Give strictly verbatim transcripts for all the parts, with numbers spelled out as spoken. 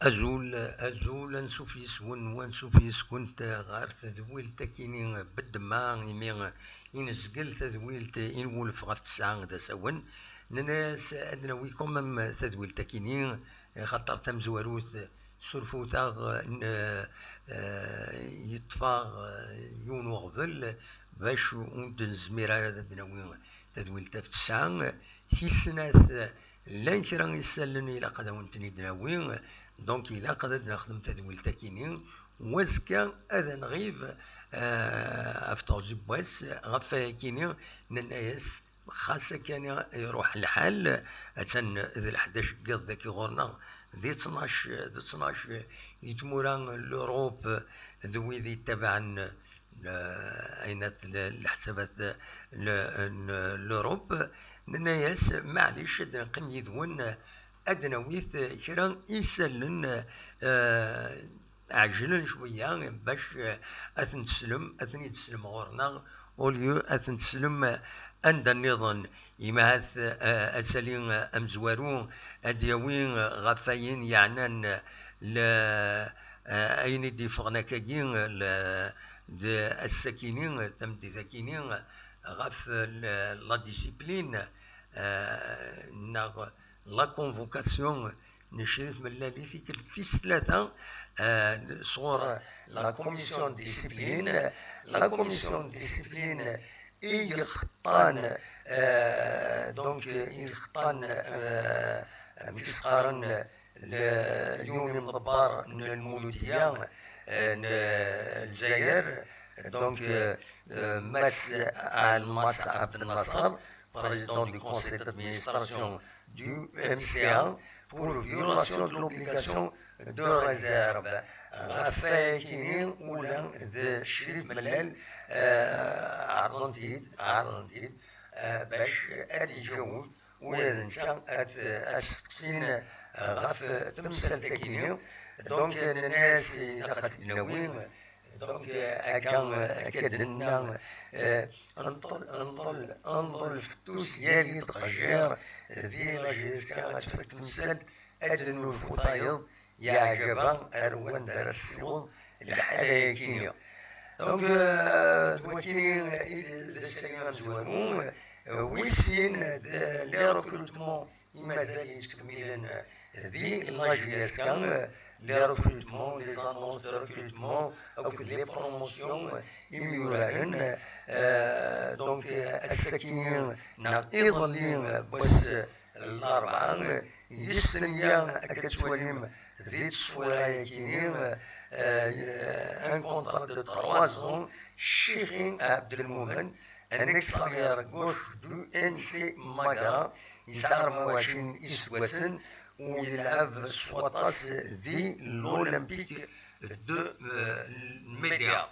Azul, azul, ansuf yes-wen, wansuf yes-went ɣer tedwilt akini beddemma, imi i nezgel tadwilt i nwulef ɣef tesɛa d asawen. Nenna-yas ad nawi quand même tadwilt akini, xaṭer tamezwarut surfut-aɣ, n-, eh, yeṭṭef-aɣ, eh, yiwen uɣbel bac ur d-nezmir ara ad nawi tadwilt ɣef tesɛa. Tis snat, llan kra isallen ilaq ad awen-ten-id-nawi, donc ilaq ad d-nexdem tadwilt akini, u azekka ad nɣib, eh, ɣef teɣzi n wass. Ɣef wayakini nenna-yas xas akken iruḥ lḥal, attan d leḥdac n yiḍ dagi ɣur-neɣ, di ttnac, d ttnac i tmura n l'Europe d wid yettabaɛen l-, ayen at l-, leḥsabat n-, n l'Europe, nenna-yas maɛlic ad neqqim yid-wen, ad d-nawi kra isallen, eh, ɛejlen cwiya bac, eh, ad ten-teslem, ad ten-id-teslem ɣur-neɣ, au lieu ad ten-teslem anda nniḍen. Yemɛat, eh, ad tali, eh, amezwaru ad d-yawi, eh, ɣef wayen yeɛnan le-, eh, ayen i d-yeffɣen akkagi, le-, d-, ass-akini, tameddit-akini, ɣef le-, la discipline, eh, neɣ la convocation n Crif Mellal i tikkelt tis tlata, eh, sɣur la commission de discipline. La commission de discipline i yexeṭṭan, eh, donc, i yexeṭṭan, eh, amek i s-qqaren, le-, yiwen imḍebber n Lmuludiya, eh, n Lezzayer, donc, eh, eh, Mass Almas Abdel Nasser, président du conseil d'administration du M C A, pour violation de l'obligation de réserve. Ɣef wayakini ula d Crif Mellal, eh, ɛerḍen-t-id, ɛerḍen-t-id, eh, bac ad iǧaweb ula d netta ad, ad steqsin ɣef temsalt-agi-nni. Donc, nenna-as ilaq ad t-id-nawi. Donc, akka, akka d-nenna, eh, nṭel, nṭel, nṭel fettus yal iqejjir di la J S K ad tfak temsalt, ad d-nulfu tayeḍ, yeɛjeb-aɣ ar wanda ara tessiweḍ lḥala-agi-nni. Donc, euh, d wakini i d, d ass-agi amezwaru, euh, wis sin d les recrutements i mazal yettkemmilen, euh, di la J S K, euh, les recrutements, les annonces de recrutement, akked les promotions, euh, imyuraren, euh, donc, euh, ass-agi neɣ iḍelli, euh, n wass, euh, Larebɛa, yis nya akka tettwalim di tteswira-agi-nni, euh, un contrat de trois ans, Ccixi Ɛebdelmumen, un ex-arrière gauche du N C Magra, yesɛa rebɛa u ɛecrin iseggasen u yelɛeb s waṭas di l'Olympique de, euh, Médéa.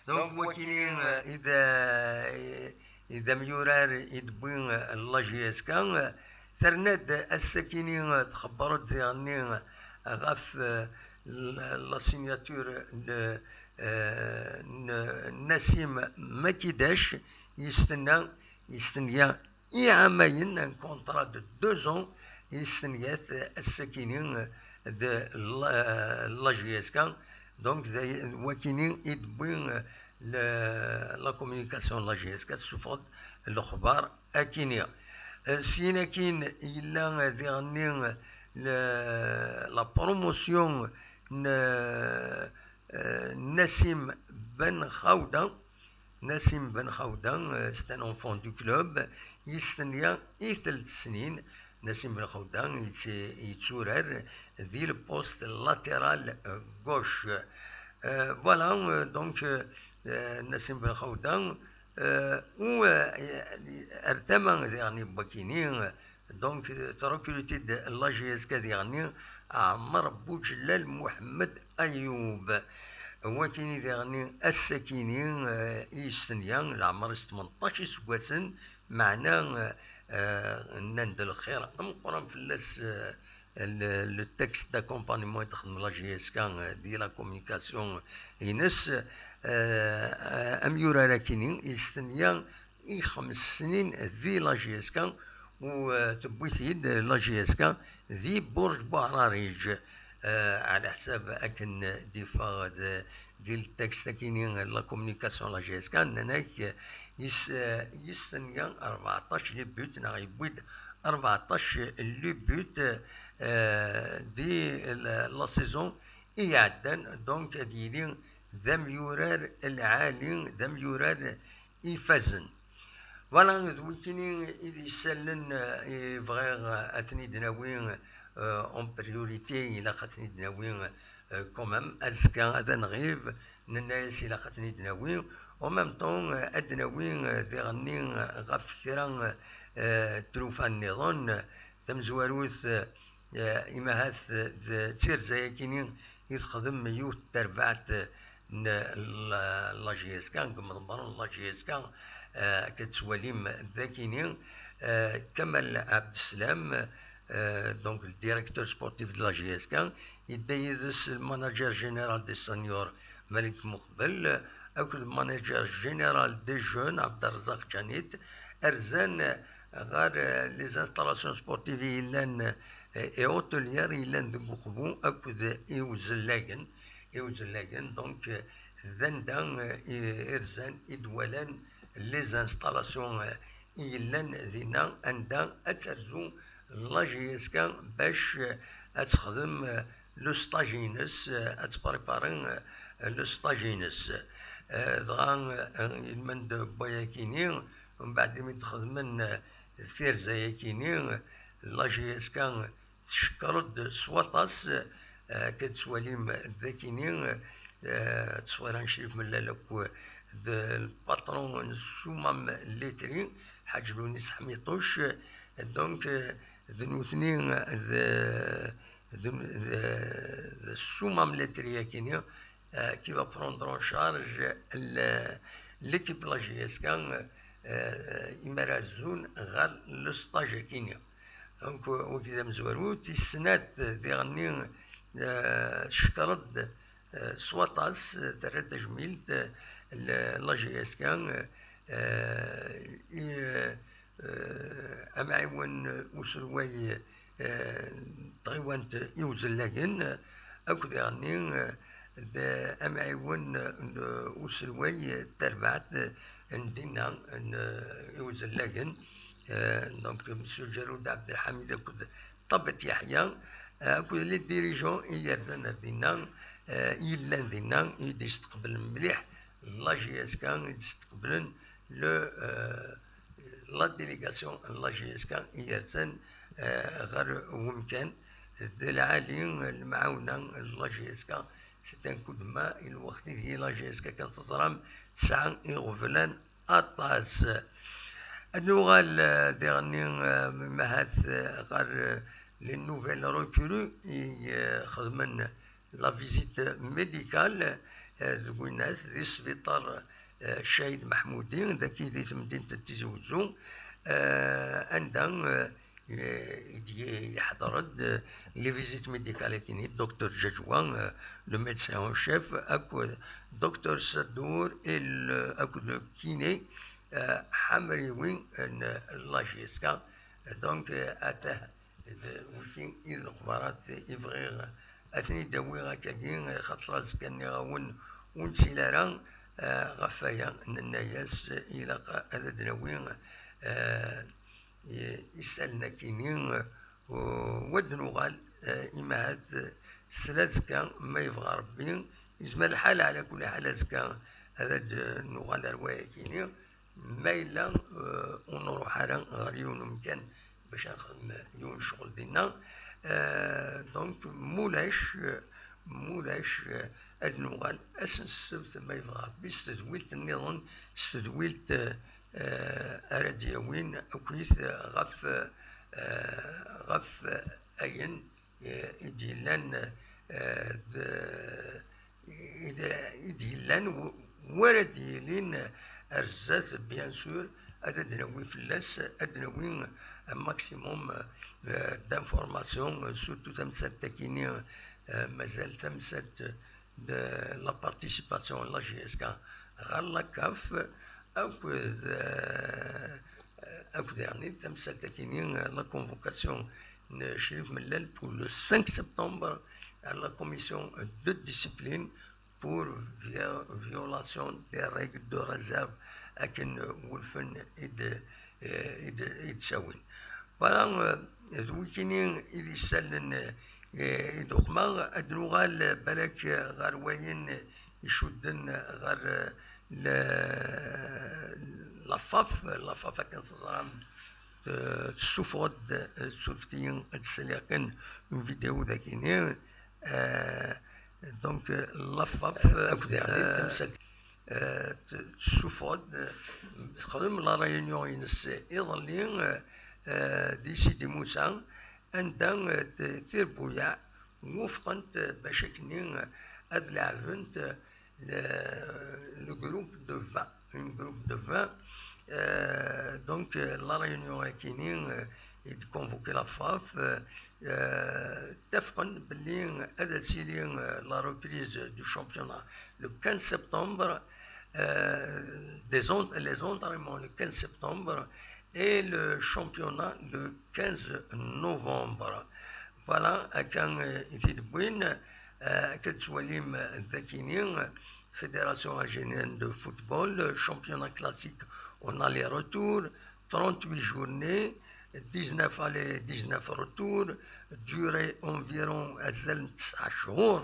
Donc, wakini, euh, i d, euh, i d amyurar i d-tewwi, euh, la J S K, euh, terna-d ass-akini, euh, txebber-d diɣenni, euh, ɣef, euh, la, la signature n, euh, n, Nassim Makidech, yis tenna, yis tenna iɛamayen, un contrat de deux ans, yis tenna-t ass-akini d la, la J S K. Donc, d wakini i d-tewwi, euh, la, la communication n la J S K, tessufeɣ-d lexbar akini. Euh, syin akin yella diɣenni, euh, la, la promotion n, euh, euh, Nassim Ben Khaouda. Nassim Ben Khaouda, euh, c'est un enfant du club. Yestenya i telt snin. Nassim Ben Khaouda yetti- yetturar di le poste latéral, euh, gauche. Euh, voilà, euh, donc, euh, euh, Nassim Ben Khaouda, euh, u, euh, ar tama diɣen n wakini, euh, donc, euh, trekruti-d la J S K diɣen Ɛmer Boujelal Mohamed Ayoub. Wakini diɣen ass-akini, euh, i yestenya, leɛmer-is tmenṭac iseggasen, meɛna, euh, euh, nnan-d lxir ameqqran fell-as, euh, le, le texte d'accompagnement i texdem la J S K, euh, di la communication ines, euh, euh, amyurar akini yestenya i xems snin di la J S K, u, euh, tewwi-t-id la J S K di Burj Buɛrariǧ, euh, ɛla ḥsab akken d-iffeɣ d, di le texte akini la communication la J S K, nnan-ak yis-, euh, yestenya rbeɛṭac les buts, neɣ yewwi-d rbeɛṭac les buts, euh, di la, la saison i iɛeddan, donc ad yili d amyurar lɛali, d amyurar ifazen. Voilà, d wikini i d isalen, euh, i bɣiɣ, euh, ad ten-id-nawi, euh, en priorité, ilaq ad ten-id-nawi, euh, quand même. Azekka ad nɣib, nenna-yas ilaq ad ten-id-nawi. En même temps, euh, ad d-nawi, euh, diɣenni, euh, ɣef kra, euh, tlufa nniḍen, euh, tamezwarut, euh, eh, imahat d tirza-yakini i texdem yiwet terbaɛt n la, la J S K, deg imeḍmaren n la J S K, eh, akka tettwalim dakini, eh, Kamal Abdeslam, eh, donc le directeur sportif de la J S K, yedda yid-s le manager général des seniors Malik Mouqbel, akked le manager général des jeunes Abderrazaq Djanit, rzan ɣer, eh, les installations sportives i yellan, eh, et hôtelières yellan deg Uqbu akked Iwzellagen, Iwzellagen, donc, eh, d anda, eh, i rzan, i d-walan les installations, eh, i yellan dinna, anda ad terzu la J S K bac, eh, ad texdem, eh, le stage-ines, eh, ad tprépari, eh, le stage-ines. Eh, dɣa, eh, ilmend n wayakini, mbeɛd imi d-xedmen, eh, tirza-yakini, la J S K tcekker-d s waṭas, eh, akka tettwalim dakini, eh, ttṣwira n Crif Mellal akked le patron n Soummam Laiterie, Ḥaǧ Lunis Ḥmiṭuc, donc, eh, d nutni, eh, d, d, d, d Soummam Laiterie-yakini, euh, qui va prendre en charge le, l'équipe la J S K, euh, imi ara rzun ɣer le stage-akini. Donc, euh, wagi d amezwaru, tis snat, euh, diɣenni, euh, tcekker-d, euh, s waṭas, euh, terra tajmilt, euh, le, la J S K, euh, i, euh, euh, amɛiwen uselway, euh, n tɣiwant Iwzellagen, akked diɣenni, euh, d amɛiwen n uselway n terbaɛt n dinna n, euh, Iwzellagen, euh, donc Monsieur Ǧarud Ɛebdelḥamid akked Ṭabat Yeḥya, euh, akked les dirigeants i yerzan ar dinna, euh, i yellan dinna, i d-yesteqblen mliḥ la J S K, i d-yesteqblen le, euh, la délégation n la J S K i yerzan, eh, ɣer wemkan d lɛali lemɛawna n la J S K. C'est un coup de main i lweqt ideg la J S K kan teẓram tesɛa iɣeblan aṭas. Ad nuɣal, eh, diɣenni, eh, mahat, eh, ɣer, eh, les nouvelles recrues i, eh, xedmen la visite médicale, eh, deg winat, di sbiṭar, eh, Cayed Meḥmudi, dagi di temdint n Tizi Wezzu, eh, anda, eh, i d-, yeḥḍer-d, eh, les visites médicales-agi-nni, docteur Ǧaǧwa, eh, le médecin en chef, akked docteur Sadour et le, akked le kiné, eh, Ḥamriwi, eh, n la J S K. Donc, eh, atah d wigi i d lexbarat i bɣiɣ ad ten-id-awiɣ akkagi, xaṭer azekka nniɣ-awen ur nettili ara, eh, ɣef waya nenna-yas ilaq ad d-nawi, eh, i-, isallen akini, eh, u-, u ad nuɣal, eh, imahat s lazekka ma yebɣa Rebbi Yezmer lḥal, ɛla kulli ḥal, azekka ad d-nuɣal ar wayakini, ma yella, euh, ur nruḥ ara ɣer yiwen umkan bac ad nexdem yiwen ccɣel dinna. Euh, donc, mulac, euh, mulac, euh, ad nuɣal ass n ssebt, ma yebɣa Ṛebbi, s tedwilt nniḍen, s tedwilt, euh, ara d-yawin akkit ɣef, euh, ɣef ayen eh, i d-yellan, eh, d-, i d-, i d-yellan, w-, wara d-yilin ar zdat, bien sûr, ad d-nawi fell-as, ad d-nawi un maximum, eh, d'informations, surtout tamsalt-agi-nni, eh, mazal tamsalt de la participation n la J S K ɣer la CAF, akked, eh, akked daɣen tamsalt-agi-nni, eh, la convocation n Crif Mellal pour le cinq septembre à la commission de discipline pour vi-, violation des règles de réserve akken wulfen i d-, eh, i d-, i d-ttawin. Voilà, eh, d wikini i d isalen, eh, i d-uqmeɣ. Ad nuɣal, eh, balak, eh, ɣer wayen icudden ɣer, eh, le-, la FAF. La FAF, akken teẓram, eh, tessufeɣ-d, eh, surfet-iyi ad d-saliɣ kan une vidéo dagini. Eh, donc, eh, la FAF, eh, akked, eh, tamsalt, eh, t-, tessufeɣ-d, eh, texdem la réunion-ines iḍelli, eh, eh, di Sidi Musa, anda, eh, t-, tirbuyaɛ wufqent, eh, bac akkenni, eh, ad leɛbent, eh, le, le groupe de vingt, un groupe de vingt. Euh, donc, euh, la réunion-agi-nni, euh, i d-convoquer la FAF, euh, euh, ttafqen belli ad tili, euh, la reprise du championnat le quinze septembre, euh, des en-, les entraînements le quinze septembre et le championnat le quinze novembre. Voilà, akka, euh, i t-id-wwin. Euh, akka d-tettwalim, euh, dagini, euh, Fédération Algérienne de Football, euh, championnat classique en aller-retour, trente-huit journées, dix-neuf aller, dix-neuf retour, durée environ azal n tesɛa cchur,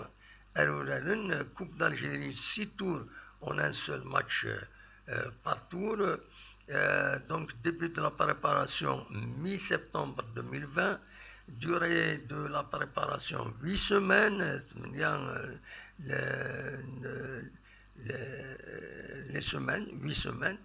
ar uraren, euh, Coupe d'Algérie, six tours en un seul match, euh, euh, par tour. Euh, donc, début de la préparation, mi-septembre deux mille vingt. Durée de la préparation, huit semaines. Euh, le, le, le, les semaines, huit semaines.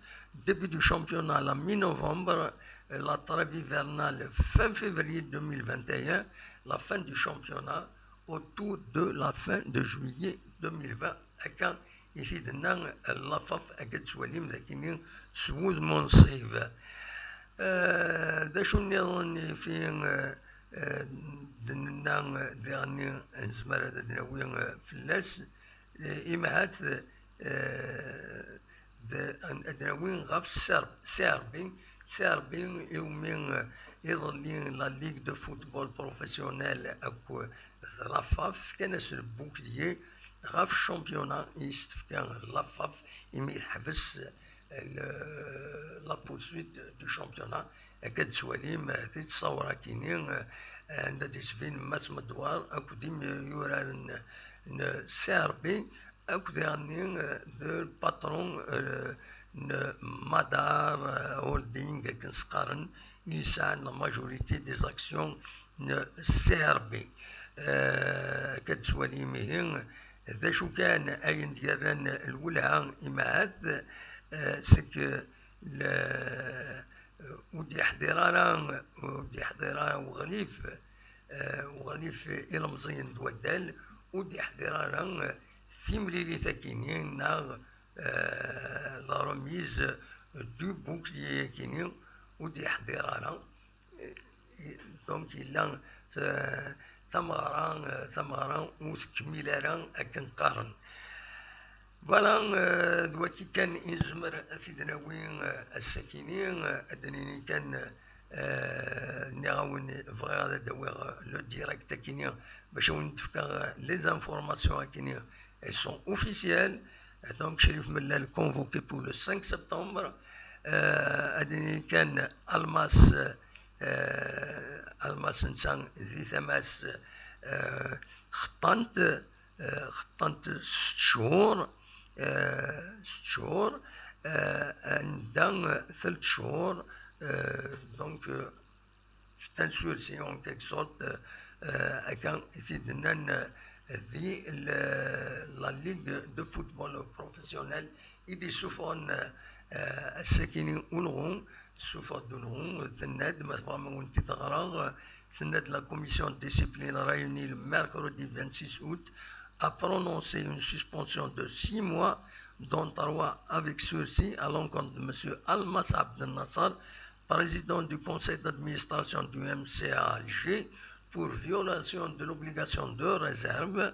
Début du championnat, la mi-novembre. Euh, la trêve hivernale, fin février deux mille vingt et un. La fin du championnat, autour de la fin de juillet deux mille vingt. Akka i t-id-tenna la FAF, akka d-tettwalim dagini s wudem unṣib. Eh, d acu nniḍen i fi, eh, eh, d-nenna, eh, diɣenni nezmer ad d-nawi, eh, fell-as, eh, imahat, eh, d-, ad d-nawi ɣef C R B, C R B, C R B iwumi, eh, iḍelli la Ligue de Football Professionnel akk d la FAF fkan-as le bouclier ɣef championnat i s-tefka la FAF imi teḥbes, eh, le, la poursuite du championnat. Akka d-tettwalim, eh, tittṣawra-kini, eh, anda d-yettbin Mass Medwar akked imyuraren n C R B, akked daɣenni, eh, d patron, eh, n Madar, eh, Holding, akken s-qqaren, i yesɛan la majorité des actions n C R B. Eh, akka d-tettwalim ihi, d acu kan ayen d-yerran lwelha imahat, eh, seg le-, ur d-yeḥḍir ara, ur d-yeḥḍir ara uɣlif, eh, uɣlif ilemẓiyen d waddal, ur d-yeḥḍir ara, eh, timlilit-agi-nni neɣ, eh, la remise du bouclier-agi-nni, ur d-yeḥḍir ara. Donc, yella, eh, tameɣra, eh, tameɣra ur tkemmil ara akken qqaren. Voilà, eh, d waki kan i nezmer ad t-id-nawi, eh, ass-akini, eh, ad d-nini kan, eh, nniɣ-awen bɣiɣ ad d-awiɣ, eh, le direct akini bac ad wen-d-fkeɣ, eh, les informations akini, elles sont officielles. Donc, Chérif Mellal convoqué pour le cinq septembre. Euh, ad d-nini kan Almas, euh, Almas netta di tama-s, euh, xeṭṭan-t, xeṭṭant sett cchur, sett cchur, anda telt cchur, donc c'est un sursis en quelque sorte, akka i t-id-nnan di la Ligue de football professionnel i d-isuffɣen ass-akini ulɣu. Tessuffeɣ-d ulɣu, tenna-d, ma tebɣam ad wen-t-id-ɣreɣ, tenna-d: la commission de discipline réunie le mercredi vingt-six août a prononcé une suspension de six mois, dont trois avec sursis, à l'encontre de monsieur Almas Abdel Nasser, président du conseil d'administration du M C A Alger, pour violation de l'obligation de réserve.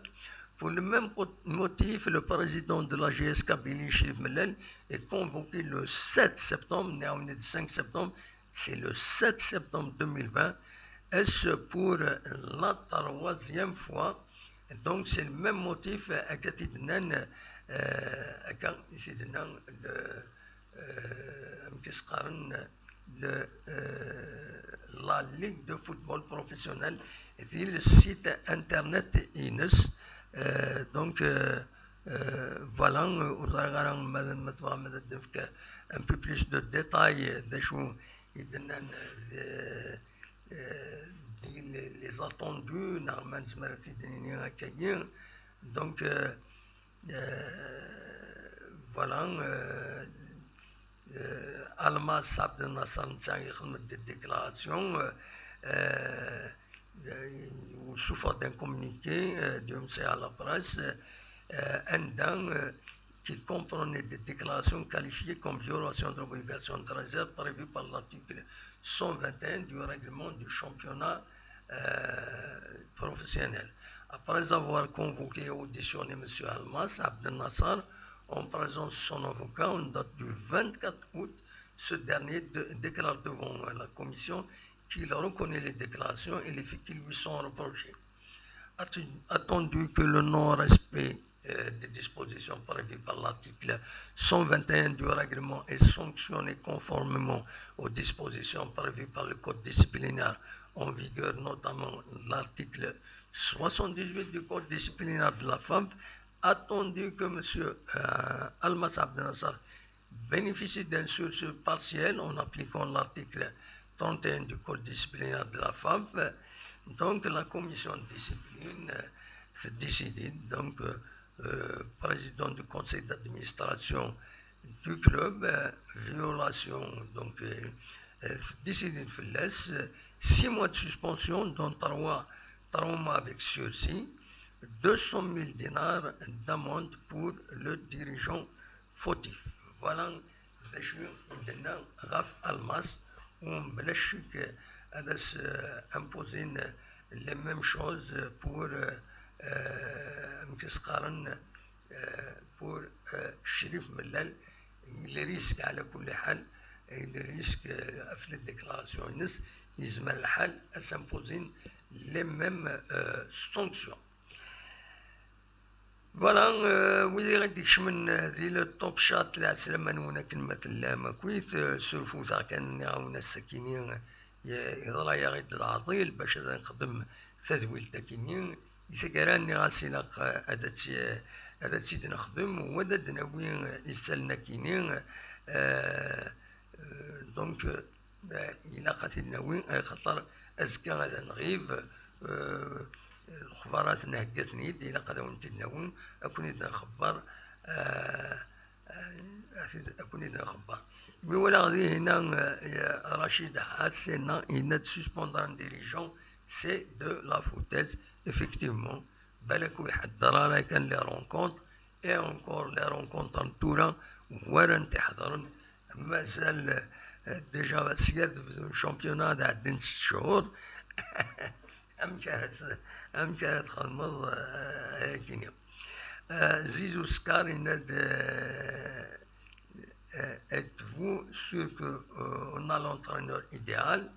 Pour le même motif, le président de la G S Kabylie, Chérif Mellal, est convoqué le sept septembre, on est le cinq septembre, c'est le sept septembre deux mille vingt, est-ce pour la troisième fois. Donc c'est le même motif, akka t-id-nnan, euh, akka i t-id-nnan le, euh, amek i s-qqaren, le, euh, la Ligue de football professionnel di le site internet-ines. Euh, donc, euh, euh, voilà, euh, ur ẓriɣ ara ma, ma tebɣam ad d-nefk un peu plus de détails, euh, d acu i d-nnan, euh, euh, di les, les attendus, neɣ ma nezmer ad t-id-nini akkagi. Donc, euh, euh, voilà, euh, euh, Almas Abdel Nasser netta yexdem-d des déclarations, euh, euh, euh, il souffre d'un communiqué, euh, du M C A à la presse, euh, anda, euh, qui comprenait des déclarations qualifiées comme violation de l'obligation de réserve prévue par l'article cent vingt et un du règlement du championnat, euh, professionnel. Après avoir convoqué et auditionné monsieur Almas Abdel Nasser en présence de son avocat en date du vingt-quatre août, ce dernier de-, déclare devant la commission qu'il reconnaît les déclarations et les faits qui lui sont reprochés. Attendu que le non-respect, euh, des dispositions prévues par l'article cent vingt et un du règlement est sanctionné conformément aux dispositions prévues par le code disciplinaire en vigueur, notamment l'article soixante-dix-huit du code disciplinaire de la F A F, attendu que monsieur, euh, Almas Abdel Nasser bénéficie d'un sursis partiel en appliquant l'article trente et un du code disciplinaire de la F A F. Donc la commission de discipline, euh, s'est décidée, donc, euh, euh, président du conseil d'administration du club, euh, violation, donc, euh, euh, décidé de faire six mois de suspension, dont trois, trois mois avec sursis, deux cent mille dinars d'amende pour le dirigeant fautif. Voilà d acu i d-tenna ɣef Almas, u mebla ccek ad as, euh, imposin les mêmes choses pour, euh, euh, amek i s-qqaren, euh, pour, euh, Crif Mellal. Il risque, ɛla kulli ḥal, il risque, euh, ɣef la déclaration-ines, yezmer lḥal ad s-imposin les mêmes, euh, sanctions. Voilà, euh, wid i ɣ-d-ikecmen, euh, di le Top Chat, lɛeslama-nwen akken ma tellam akkit, euh, surfuteɣ kan, nniɣ-awen ass-akini, euh, ye-, yeḍra-yaɣ-id leɛḍil bac ad nexdem tadwilt akini. Di taggara, nniɣ-as ilaq, eh, ad tt-, eh, ad tt-id-nexdem, u ad d-nawi, eh, isallen akini, eh, eh, donc, eh, ilaq ad t-id-nawi, axaṭer azekka ad nɣib, eh, lexbarat nhegga-ten-id, ilaq ad awen-t-id-nawi, ad ken-id-nxebber, eh, eh, ad t-id-, ad ken-id-nxebber. Mi walaɣ dihina, eh, Rachid Hassena, yenna-d: suspendre un dirigeant, c'est de la foutaise. Effectivement, balak ur iḥedder ara kan les rencontres, et encore les rencontres n tura, warant iḥedren, mazal, eh, déjà sya d-bdun championnat ad ɛeddin sett cchur. Amek ara s-, amek ara txedmeḍ, eh, ayakini? Eh, Zizou Skar yenna-d, eh, eh, êtes-vous sûr que, euh, on a l'entraîneur idéal,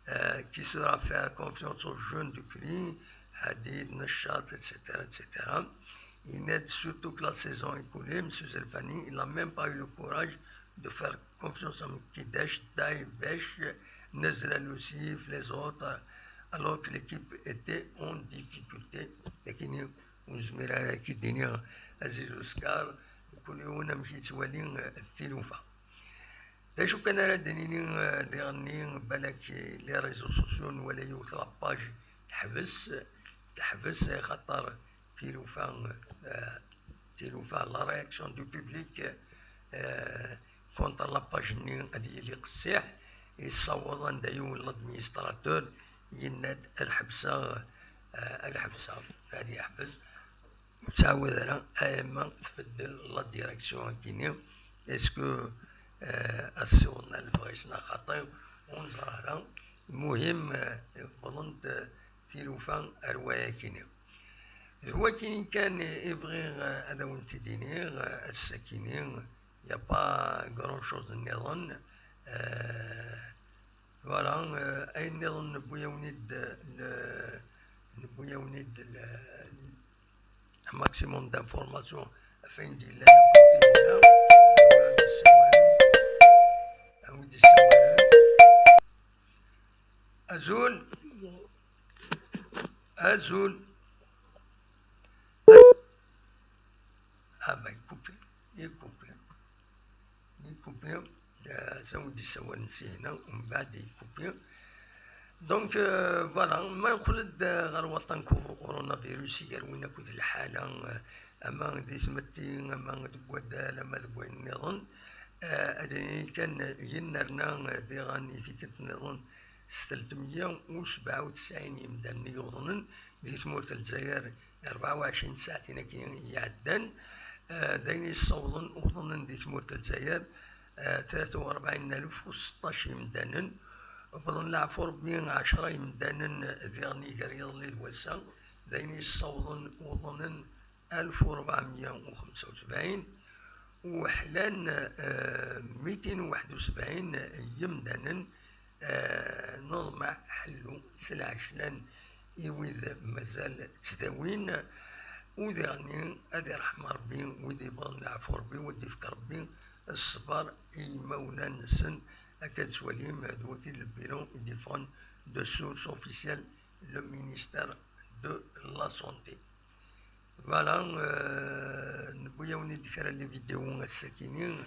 euh, qui saura faire confiance aux jeunes du cri, Hadid, Nechat, et cetera, et cetera. Yenna-d surtout que la saison écoulée, monsieur Zelfani, il n'a même pas eu le courage de faire confiance à Mkidesh, Daïbesh, Nezrel aussi, les autres, alors que l'équipe était en difficulté. Lakini Ur nezmir ara ad k-id-iniɣ, Aziz Oscar, kul yiwen amek yettwali, eh, tilufa. D acu kan ara d-nini, eh, diɣenni, balak les réseaux sociaux nwala yiwet la page teḥbes, teḥbes, eh, xaṭer tilufa, eh, tilufa, la réaction du public, eh, contre la page-nni ad yili qessiḥ, yessaweḍ anda yiwen l'administrateur yenna-d ad ḥebseɣ, eh, ad ḥebseɣ, ad yeḥbes. Ur ttɛawad ara, ama tbeddel la direction akini, est-ce que, eh, ad ssiwḍen ɣer lebɣi-s neɣ xaṭi, ur neẓri ara. Lmuhim, eh, wwḍent, eh, tilufa ar wayakini. D wakini kan i bɣiɣ, eh, ad awen-t-id-iniɣ, eh, ass-akini, il y a pas grand chose nniḍen. Eh, voilà, eh, ayen nniḍen newwi-yawen-id, eh, le-, newwi-yawen-id le-, un maximum d'informations ɣef wayen d-yellan. A wi d-yessawalen. Azul. Azul. Ah, ben, il coupe. Il coupe. Yekkupi, eh, s awi d-issawalen sihna, umbeɛd yekkupi. Donc, euh, voilà, ma nqul-d, eh, ɣer waṭṭan n coronavirus, gar win akked lḥala, eh, ama di tmetti, ama deg waddal, ama deg wayen nniḍen, eh, ad nini kan yennerna, eh, diɣen i tikkelt nniḍen s telt meyya u sebɛa u tesɛin yimdanen i yuḍnen di tmurt n Lezzayer rebɛa u ɛecrin tsaɛtin-agi iɛeddan, eh, d ayen yessawḍen uḍnen di tmurt n Lezzayer, eh, tlata u rebɛin alef u seṭṭac imdanen. Wwḍen leɛfu Rebbi ɛecra imdanen diɣen iger yiḍelli d wass-a, d ayen yessawḍen uḍnen alef u rebɛemya u xemsa u sebɛin, u ḥlan, eh, mitin u waḥed u sebɛin n yimdanen, eh, neḍmeɛ ḥellu s lɛeclan i wid mazal ttdawin, u diɣenni ad iṛḥem Ṛebbi wid yebɣan leɛfu Ṛebbi, u ad d-ifk Ṛebbi ṣṣber i yimawlan-nsen. Akka ad twalim, d wagi le bilan i d-iffɣen de source officielle, le ministère de la Santé. Voilà, euh, newwi-yawen-id kra n les vidéos ass-akini.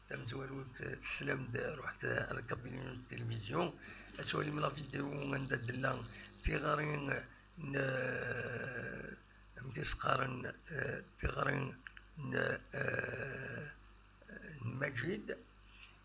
Tamezwarut, teslam-d, ruḥet ar la cabine de télévision, ad twalim la vidéo anda d-tella tiɣri n, amek i s-qqaren, eh, tiɣri n, eh, n Maǧid,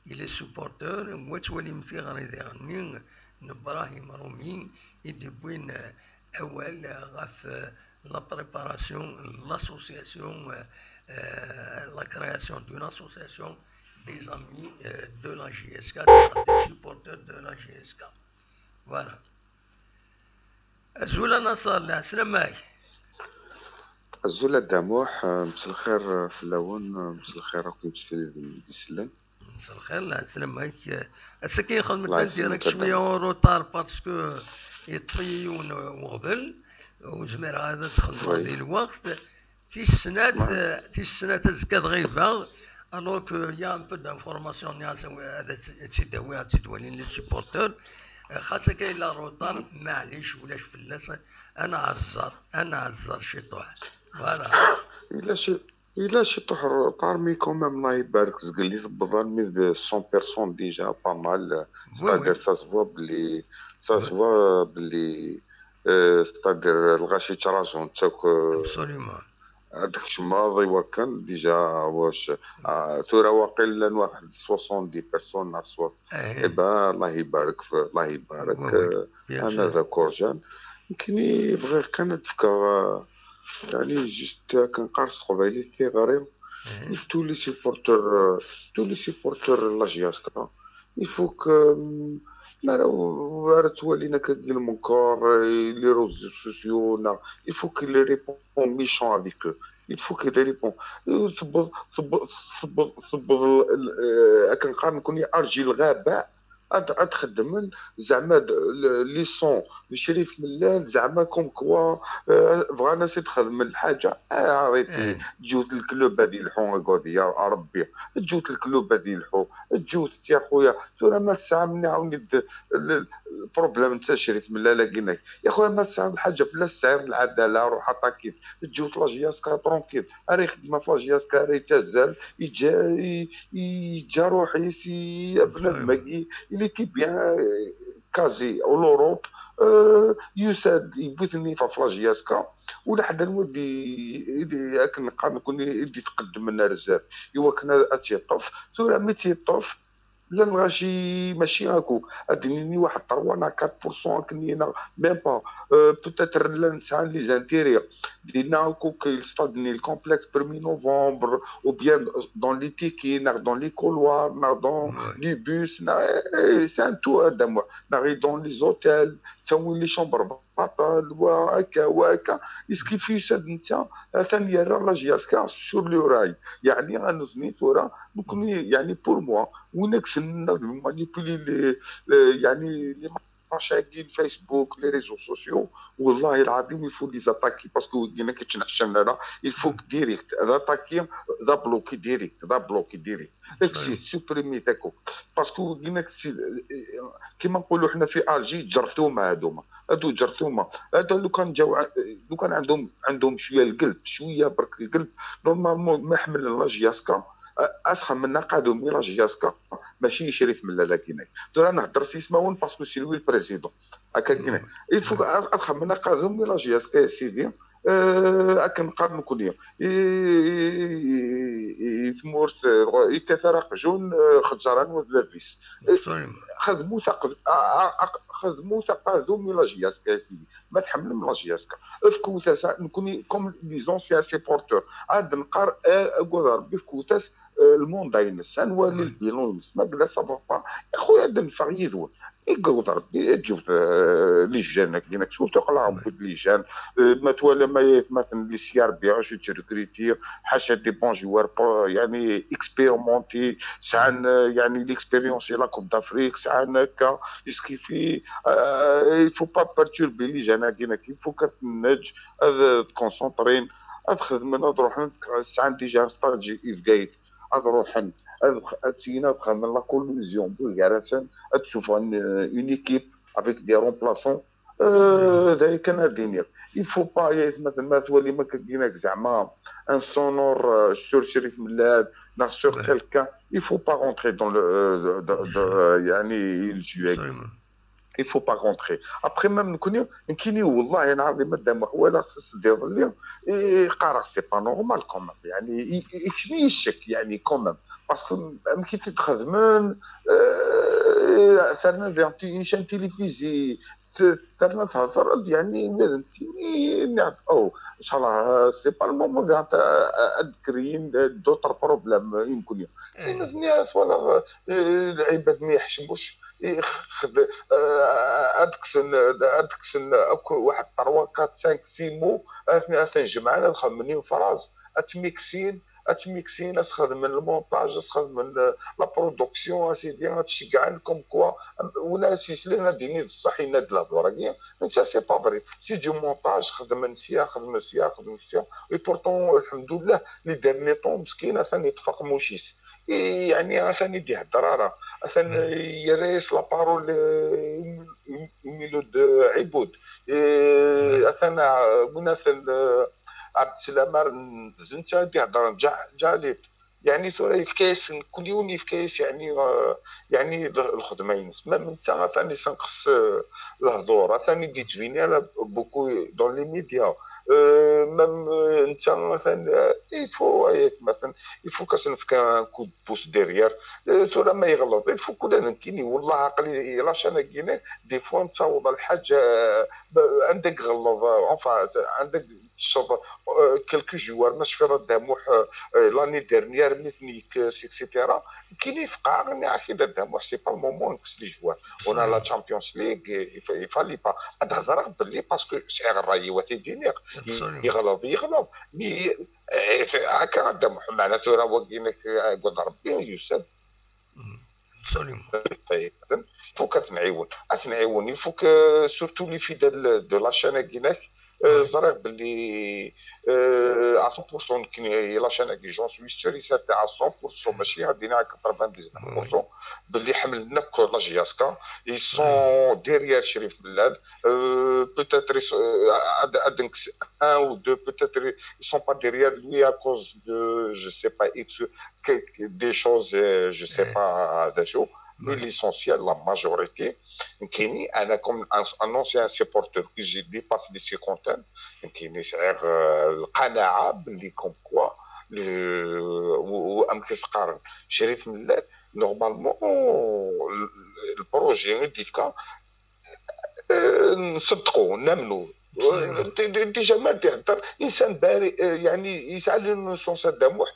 i les supporteurs, wa twalim tiɣri diɣenni n Brahim Rumi i d-iwwin, eh, awal ɣef, eh, la préparation, l'association, eh, eh, la création d'une association des amis, eh, de la J S K, des supporters de la J S K. Voilà. Azul a Naṣer, lɛeslama-k. Azul a Dda Muḥ, mselxir fell-awen, mselxir akk imsefliden i d-isellen. Mselxir, lɛeslama-k. Ass-agi xedmeɣ-d un direct cwiya en retard parce que yeṭṭef-iyi yiwen uɣbel, ur zmireɣ ad d-xedmeɣ di lweqt. Tis snat, tis snat azekka ad ɣibeɣ, alors que y a un peu d'information-nni ad tt-, ad tt-id-awiɣ, ad tt-id-walin les supporters. Xas akka yella retard, maɛlic, ulac fell-as, ad nɛezzer, ad nɛezzer ciṭuḥ. Voilà. Yella ci-, yella ciṭuḥ retard, mais quand même, Allah ibarek, zgelli tewweḍ almi d cent personnes déjà, pas mal. Oui, c'est-à-dire, oui, ça se voit belli, ça se voit belli, euh, c'est-à-dire, lɣaci ttraǧun-tt akk, euh, absolument. Ad tkecmeḍ i wakken, déjà, wac, ah, tura waqil llan waḥed soixante-dix personnes neɣ soit. Eh ben, Allah ibarek, Allah ibarek, oui, oui, euh, bien sûr. Ana d akurjan. Nekkini bɣiɣ kan ad d-fkeɣ, euh, yani, juste akken qqar s teqbaylit, tiɣri i tous les supporters, euh, tous les supporters n la J S K. Il faut que, mm, mi ara, ara ttwalin akka deg lmenker, eh, les réseaux sociaux, neɣ, il faut qu'il répond méchant avec eux. Il faut qu'il répond. Eh, tewweḍ, tewweḍ, tewweḍ, tewweḍ, eh, akken qqaren nekkni, arji lɣaba, ad ad xeddmen, zeɛma d- le- les sons n Crif Mellal, zeɛma comme quoi, euh, bɣan as ad xedmen lḥaǧa. Ah, arrêtez. Eh. Ǧǧut le club ad yelḥu, agad ya Rebbi. Ǧǧut le club ad yelḥu. Ǧǧut-t ya xuya. Tura ma tesɛam, nniɣ-awen-d, le problème n Crif Mellal-agi-inek. Ya xuya, ma tesɛam lḥaǧa fell-as, tesɛiḍ lɛadala, ruḥ aṭaki-t. Ǧǧut la JSK tranquille. Ara ixeddem ɣef la JSK, ara yettazzal, yeǧǧa, i- i- yeǧǧa ruḥ-is i bnadem-agi. Il était bien, euh, quasi en Europe. Euh, yusa-d, yewwi-ten ɣef la JSK. Ula ḥedd anwa d i- i- akken neqqar nekkni, i d-itqeddmen ar zdat i wakken ad ad tt-yeṭṭef. Tura mi tt-yeṭṭef, llan lɣaci mačči akk. Ad d-nini waḥed trois neɣ quatre pour cent akken-nni, neɣ même pas. Euh, peut-être llan sɛan les intérêts. Dinna akk, il stade-nni, le complexe premier novembre, ou bien dans les tickets, neɣ dans les couloirs, neɣ dans Ouais. les bus, neɣ, eh, c'est un tout, Adam, neɣ dans les hôtels, ttawin les chambres baṭel, wa akka, wa akka. Est-ce qu'il fait ça d netta? Atan yerra la JSK sur le rail. Yeɛni, a nutni tura, nekkni, yeɛni, pour moi, win akk ssnen ad manipuler les, les, yeɛni, les marchés, Facebook, les réseaux sociaux, والله العظيم, il faut les attaquer, parce que wigi-nni ur ttneḥcamen ara, il faut que direct, ad attaquer, ad bloquer direct, ad bloquer direct. Exit, supprimer, d'accord. Parce que wigi-nni, كيما نقولوا حنا في Alger, ǧerthuma هذوما. هذو ǧerthuma. هذا لو كان جاو ع-، لو كان عندهم، عندهم شوية القلب، شوية برك القلب، normalement ما حملن la JSK. أ-، أسخن من قادوم la JSK، ماشي Crif Mellal-agi-inek. دابا نهضر سي اسماون parce que c'est lui le président. هكا كاين. Il faut أ-، أسخن من قادوم la JSK يا سيدي. آه، أكن قرن كونيا. إي، إي، إي، إي، ثمورت، إي، إي، إي، تفرق جون، آه، خجران وذلافيس. Absolument. خدموا ثق-، آه، آه، آه، خدموا ثقادهم la JSK يا سيدي. ما تحملوا la JSK. افكوا تسع-، نكوني comme les anciens supporters. عاد نقار، آه، أقول ربي افكوا تاس، آه، المونداينس. سنوالي Ouais. البيلونس. ما قلنا ça va pas. يا خويا، هذا نفاق يدور. يقول ربي تشوف، آه، les jeunes هكذا، surtout قلعهم كل les jeunes. آه، ما توالى ما يثمثن les C R B H تركريتي، حاشا des bons joueurs pro-، يعني expérimentés، سعان، آه، يعني l'expérience la Coupe d'Afrique، سعان هكا، يسكيفي، آه، il faut pas perturber les jeunes هكذا، il faut كتنج، هذا تكونسونطرين، هذا خدمنا، هذا روحنا، سعان déjà un stage في كايت، هذا روحن، هذا خ-، هذا سينا، هذا خدمنا la collusion، بوغارسن، هذا تشوف un-، une équipe avec des remplaçants. آه، ذلك كان الدنيا. Il faut pas، يا مثل ما تولي ما كديناك زعما un sonore، آه، sur Crif Mellal، ناغ sur Ouais. quelqu'un. Il faut pas rentrer dans le، آه، de- de- آه، يعني le jeu. Absolument. Il faut pas rentrer. Après même نكوني نكيني والله العظيم ما دام ولا خص دير لي، إيه، قارا c'est pas normal quand même. يعني إيه، إيه، كشني الشك يعني quand même. Parce que مكي تتخدمن، آه، ثرنا des chaînes télévisées، ت-، ترنا تهضر، يعني، مادام تيني نعرف، أو، إن شاء الله، c'est pas le moment, كاع، آه، أد كريين d'autres problèmes يمكن. إيه. الناس ولا، آه، العباد ما يحشموش، يخد-، آه، أدكسن، أدكسن، أكو واحد trois quatre cinq six mots، أثني، أثني جمعنا، نخمنين فراز، أتميكسين، اتميكسين، اسخدم من المونتاج، اسخدم من la production، اسيدي، غتشجعن comme quoi. ولا سيسلي غاديني بصح يناد الهضره كاع. انت c'est pas vrai، c'est du montage، خدم نسيا، خدم نسيا، خدم نسيا. Et pourtant الحمد لله les derniers temps مسكين ثاني يطفق موشيس. إي، يعني ثاني دي هضره راه ثاني يريس la parole، إي، ميلود عبود. إي، ثاني وناثن عبد السلام زنت دي هضره جا جاليت. يعني ثورة يفكاس، كل يوم يفكاس، يعني، آه، يعني الخدمة ينس. ما من تا ثاني سنقص، آه، الهضور، ثاني دي تبيني على beaucoup dans les médias. آه، même، آه، انت مثلا، آه، il faut، آه، مثلا، il faut كاس نفكا un coup de pouce derrière. آه، ثورة ما يغلط، il faut كل هذا كيني. والله عقلي لاشان كيني، des fois نتصور الحاجة، آه، ب-، عندك غلط، آه، enfin، عندك تشرب، آه، quelques joueurs، ماشي في رد داموح، آه، آه، l'année dernière، ميتنيك، آه، et cetera. كاين يفقع، غني عاكي داموح، c'est pas le moment نكس les joueurs. On a la Champions League، il fallait pas. هاد الهضره باللي parce que شعير الراي وتيدينيغ، Absolument. يغلط، يغلط. Mais، آه، هكا داموح، معناته راه واقفين، آه، قول ربي يسد. Absolument. Faut qu'à تنعيون à تنعيون il faut que surtout les fidèles de la chaîne هناك. آه، ẓriɣ باللي à cent pour cent كاين la chaîne هاكي, j'en suis sûr et certain à cent pour cent, ماشي غادي نعرف quatre-vingt-dix-neuf pour cent, باللي حملنا كل la JSK, ils sont derrière شريف ملال. Peut-être un ou deux, peut-être ils sont pas derrière lui à cause de, je sais pas, des choses, je sais pas, des choses, mais l'essentiel, la majorité, كاينين. انا comme un ancien supporter, que j'ai dépassé les cinquantaines, كاينين, سعيغ القناعه باللي comme quoi وام كيسقارن شريف ملال, normalement, le projet ديفكا نصدقوا نامنوا. Déjà ما تهضر انسان بارئ, يعني يسعى l'innocence هذا موح.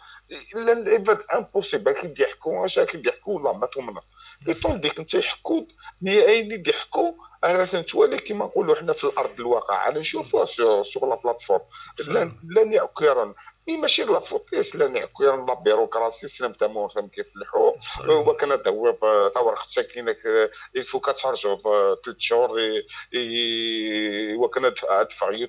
الا العباد impossible كي يحكوا اش كي يحكوا, والله ما تؤمن. يطون ديك انت يحكوا, mais اين يحكوا؟ انا تنتوالي كيما نقولوا حنا في الارض الواقع, انا نشوفوه sur la plateforme. لن يعكرن, mais ماشي la faute, لن يعكرن la bureaucratie, سلام تمور ثم كيفلحوا. وكان هذا هو تاورق ساكنك, il faut كتشارجو ثلاث شهور, وكان ادفع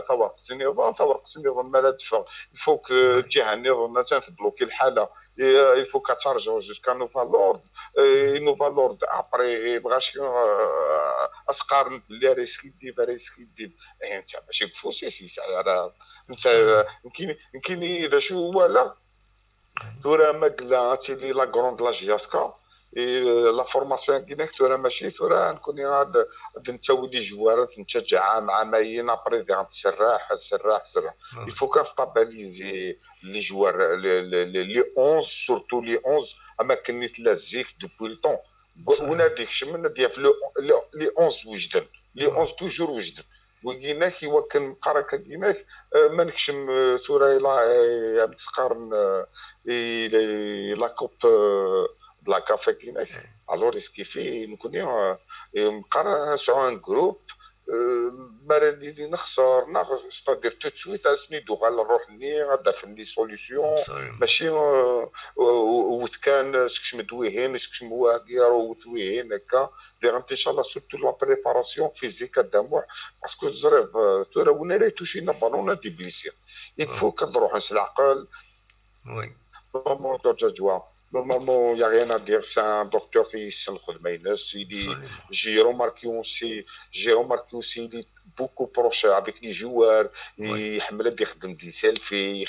تاورق سنيظن, تاورق سنيظن ما لا تدفع, il faut que الجهه النظام تبلوكي الحاله, il faut كتشارجو jusqu'à nouvel ordre, nouvel ordre après بغا شي اسقار باللي ريسكيديف ريسكيديف. انت ماشي بفوسيس, راه انت يمكن يمكن اذا شو ولا ثورة ما قلنا تيلي la grande la JSK, la formation كيناك ثورة ماشي ثورة نكوني غاد نتاوي les joueurs, نتشجع عام عامين, après غتسرح سرح سرح. Il faut كنستابيليزي les joueurs, les onze, surtout les onze اما كنيت لا زيك depuis le temps. وناديك شمنا ديال les onze وجدن, les onze toujours وجدن. وقيناك يوكن قرا كقيناك, ما نكشم ثورة لا مسقارن la coupe de la CAF كيناك. Alors est-ce que في نكوني مقرا سعو un groupe, ما راني اللي نخسر ناخذ, c'est-à-dire tout de suite اسني دوغال نروح ني غادا في les solutions, ماشي وتكان سكش مدويهين سكش مواقير وتويهين هكا. دير ان شاء الله surtout la préparation physique هذا موح, parce que زريف ثورة وين راه يتوشينا بالون دي بليسير, il faut كنروح نسلعقل. Oui. Normalement, Georgia Joa, normalement, il n'y a rien à dire. C'est un docteur qui s'en خدمة ينس. Il dit, j'ai remarqué aussi, j'ai remarqué aussi, il est beaucoup proche avec les joueurs. يحمل يخدم des selfies,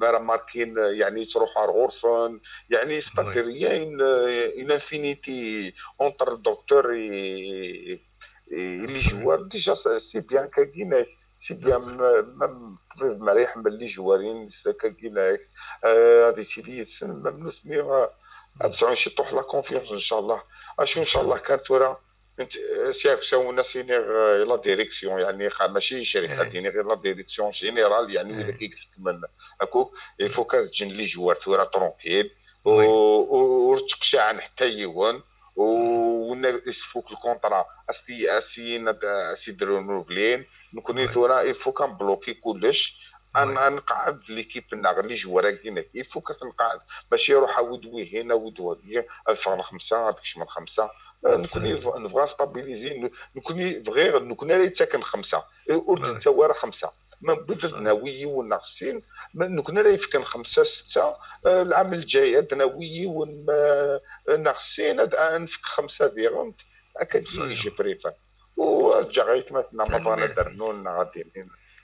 ما راه ماركين يعني تروح غورسون, يعني c'est-à-dire il y a une, une infinité entre le docteur et, et les joueurs. Déjà c'est bien كايناك, c'est bien, même الطبيب مريح من les joueurs كايناك. هذه سيدي même nous mais غتسعون شي طوح la confiance ان شاء الله. اشو ان شاء الله كانت ورا انت سياك ساونا سيني la direction, يعني ماشي شركه ديني غير la direction générale, يعني ولا كيحكم اكو il faut كتجن les joueurs ثورة tranquille, ورتقشع عن حتى يوان, ونا يسفوك الكونطرا اسي اسي اسي ديرو نوفلين. نكوني ثورة il faut كنبلوكي كلش, نقعد l'équipe ناغ les joueurs كيناك, il faut كتنقعد, ماشي يروح عاود ويهين عاود وهدي, الفان خمسه هذاك من خمسه. نكوني نبغى stabiliser, نكوني بغير نكون انا يتاكن خمسه, ورد انت ورا خمسه, من بعد ناوي وناغسين, نكون انا يفكن خمسه سته. العام الجاي عندنا ويي ون ناغسين نفك خمسه ديغنت. هكا كي يجي بريفان وجا غير كما تنا ما بغانا درنون غادي.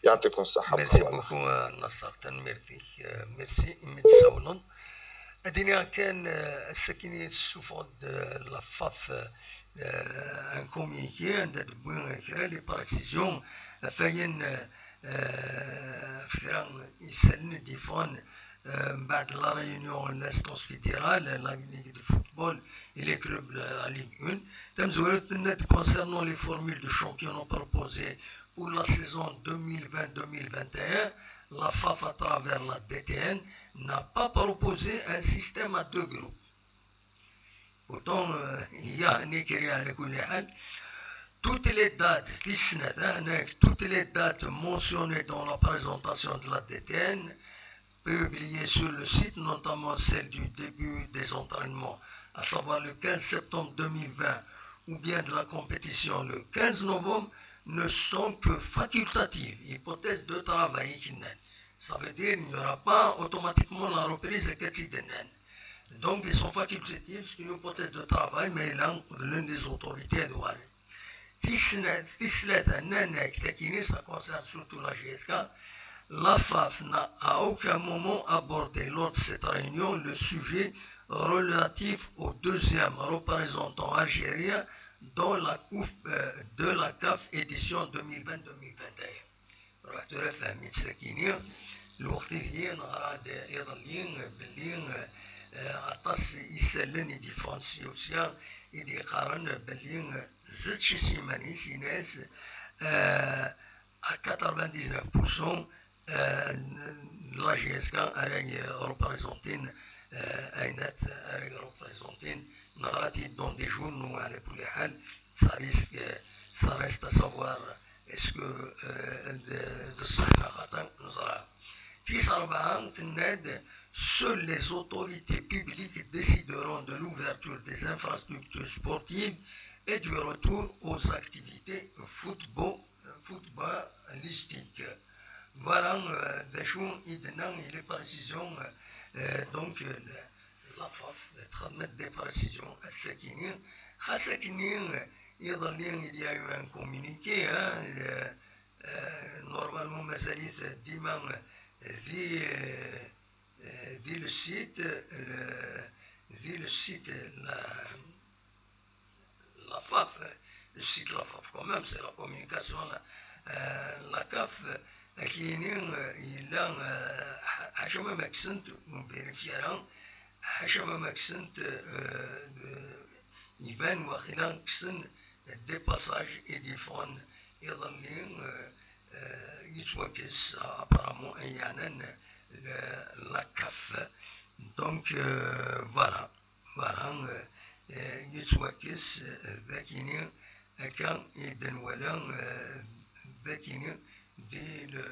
يعطيكم الصحه. Merci beaucoup نصر, تنميرتك. Merci. Imid sawlen ad iniɣ kan ass-agi tessufeɣ-d la FAF un communiqué anda d-tewwi kra les précisions ɣef wayen, ɣef kra isallen i d-yeffɣen mbeɛd la réunion n l'instance fédérale, la ligue de football et les clubs de la Ligue un. Tamezwarut tenna-d concernant les formules de championnat proposées pour la saison deux mille vingt deux mille vingt et un, la FAF à travers la DTN n'a pas proposé un système à deux groupes. Autant, euh, il y a un écrit à l'école, toutes les dates, toutes les dates mentionnées dans la présentation de la DTN publiées sur le site, notamment celle du début des entraînements, à savoir le quinze septembre deux mille vingt, ou bien de la compétition le quinze novembre, ne sont que facultatives, hypothèse de travail. Ça veut dire qu'il n'y aura pas automatiquement la reprise. Donc, ils sont facultatifs, c'est une hypothèse de travail, mais là, l'une des autorités doit aller. Tis tlata, nnan-ak, tagi, ça concerne surtout la J S K, la FAF n'a à aucun moment abordé lors de cette réunion le sujet relatif au deuxième représentant algérien dans la Coupe euh, de la CAF édition deux mille vingt deux mille vingt et un. Ruḥ tura fhem-itt sakini. Lweqt ideg neɣra-d iḍelli belli eh, aṭas isallen i d-yeffɣen sya u sya i d-yeqqaren belli eh, Zetchi Simanis, Inès, euh, à quatre-vingt-dix-neuf pour cent euh, de la G S K à représenté, euh, Aynat à représenté, dans des jours, nous, à l'époque, ça risque, ça reste à savoir est-ce que euh, de, de ça, nous seules les autorités publiques décideront de l'ouverture des infrastructures sportives et du retour aux activités football, footballistiques. Voilà, euh, d'ailleurs, il y a des précisions, euh, donc, euh, la FAF, des précisions à ce qui est. Il y a eu un communiqué, hein, euh, euh, normalement, Mazalit, Diman, dit, euh, euh, dit le site, le, dit le site, la, la FAF, le site la FAF quand même, c'est la communication, la, euh, la CAF, qui est, il a, حاشا ما ماكسنت ونفيريفيا راه حاشا ما ماكسنت يبان واخيلا كسن des passages et des fronts يظلي يتوكس apparemment أيانا la CAF. Donc euh, voilà, voilà, euh, yettwakkes euh, d akini akka i d-nwala euh, d akini di le,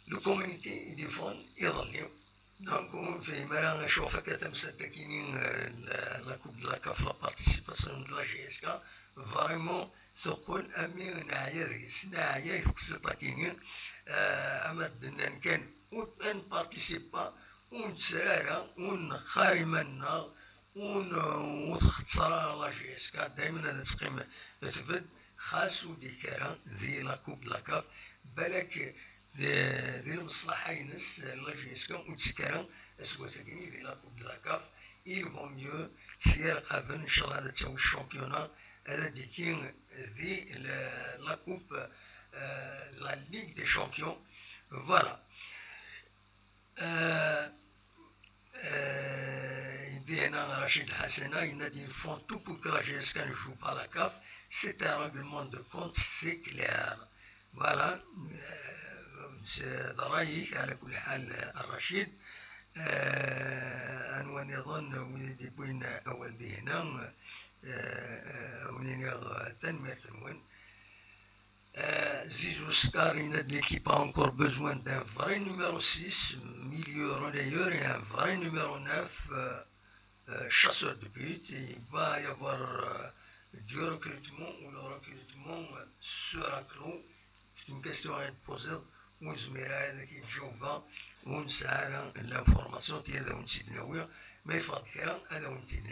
le communiqué i d-yeffɣen iḍelli. Donc ur nefhim ara acu ɣef akka tamsalt akini euh, la, la coupe de la CAF, la participation de la G S K, vraiment teqqel ami neɛya deg-s, neɛya i teqsiṭ akini euh, ama d-nnan kan ur n-participe pas, ur nettarra ara, ur nexxar iman-nneɣ, ur n-, ur txetter ara la G S K, daymen ad teqqim tbedd, xas ur d-ikka ara di la coupe de la CAF, balak di, di lmeṣlaḥa-ines la G S K ur d-tekka ara aseggas-agi di la coupe de la CAF. Il vaut mieux s yirqaben, ncallah ad tawi championnat, ad d-ikki di la, la coupe, euh, la Ligue des Champions. Voilà. Euh, euh, il dit, hein, Rachid Hassena, il a dit, ils font tout pour que la G S K ne joue pas la CAF. C'est un règlement de compte, c'est clair. Voilà. Euh, c'est Daraïk, على كل حال, Rachid. Euh, أنوان يظن ويدي بوين أول دينا. Euh, euh, ونينيغ تنميرت نوان. Euh, Zizou Scar, il a dit l'équipe a encore besoin d'un vrai numéro six, milieu relayeur et un vrai numéro neuf, euh, euh, chasseur de but. Et il va y avoir euh, du recrutement ou le recrutement euh, sera clos. C'est une question à être posée. Ou Zmira, qui joue va, ou Sahara, l'information, qui est dans une site, mais il faut que là, elle a une petite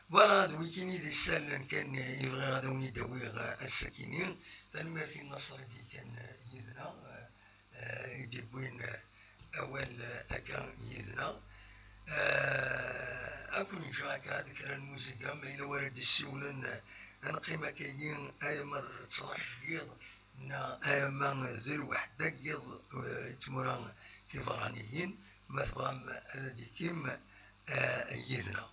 Voilà, d wikini d isallen kan i bɣiɣ ad awen-id-awiɣ ass-akini. Tanemmirt i Naṣer i d-yekkan yid-neɣ, eh, i d-yewwin awal akka yid-neɣ. Eh, ad ken-ǧǧeɣ akka d kra n lmuziga, ma yella wara d-issiwlen, ad neqqim akkagi alamma d ttnac n yiḍ, neɣ alamma d lweḥda n yiḍ, eh, i tmura tiberraniyin. Ma tebɣam ad d-ikkim, eh, yid-neɣ.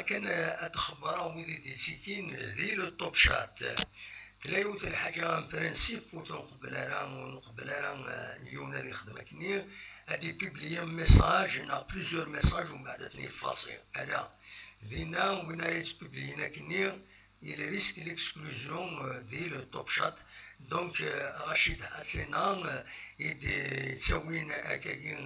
Kan, eh, ad xebbreɣ wid i d-ittikin di le Top Chat. Tella yiwet n lḥaǧa, un principe, ur t-nqebbel ara, ur nqebbel ara, eh, yiwen ad ixdem akkenni, ad ipubliye message neɣ plusieurs messages, umbeɛd ad ten-ifaṣi. Ala, dinna, win ara yettpubliyen akkenni, il risque l'exclusion, euh, di le Top Chat. Donc, euh, Rachid Hassena, euh, i d-yettawin akkagi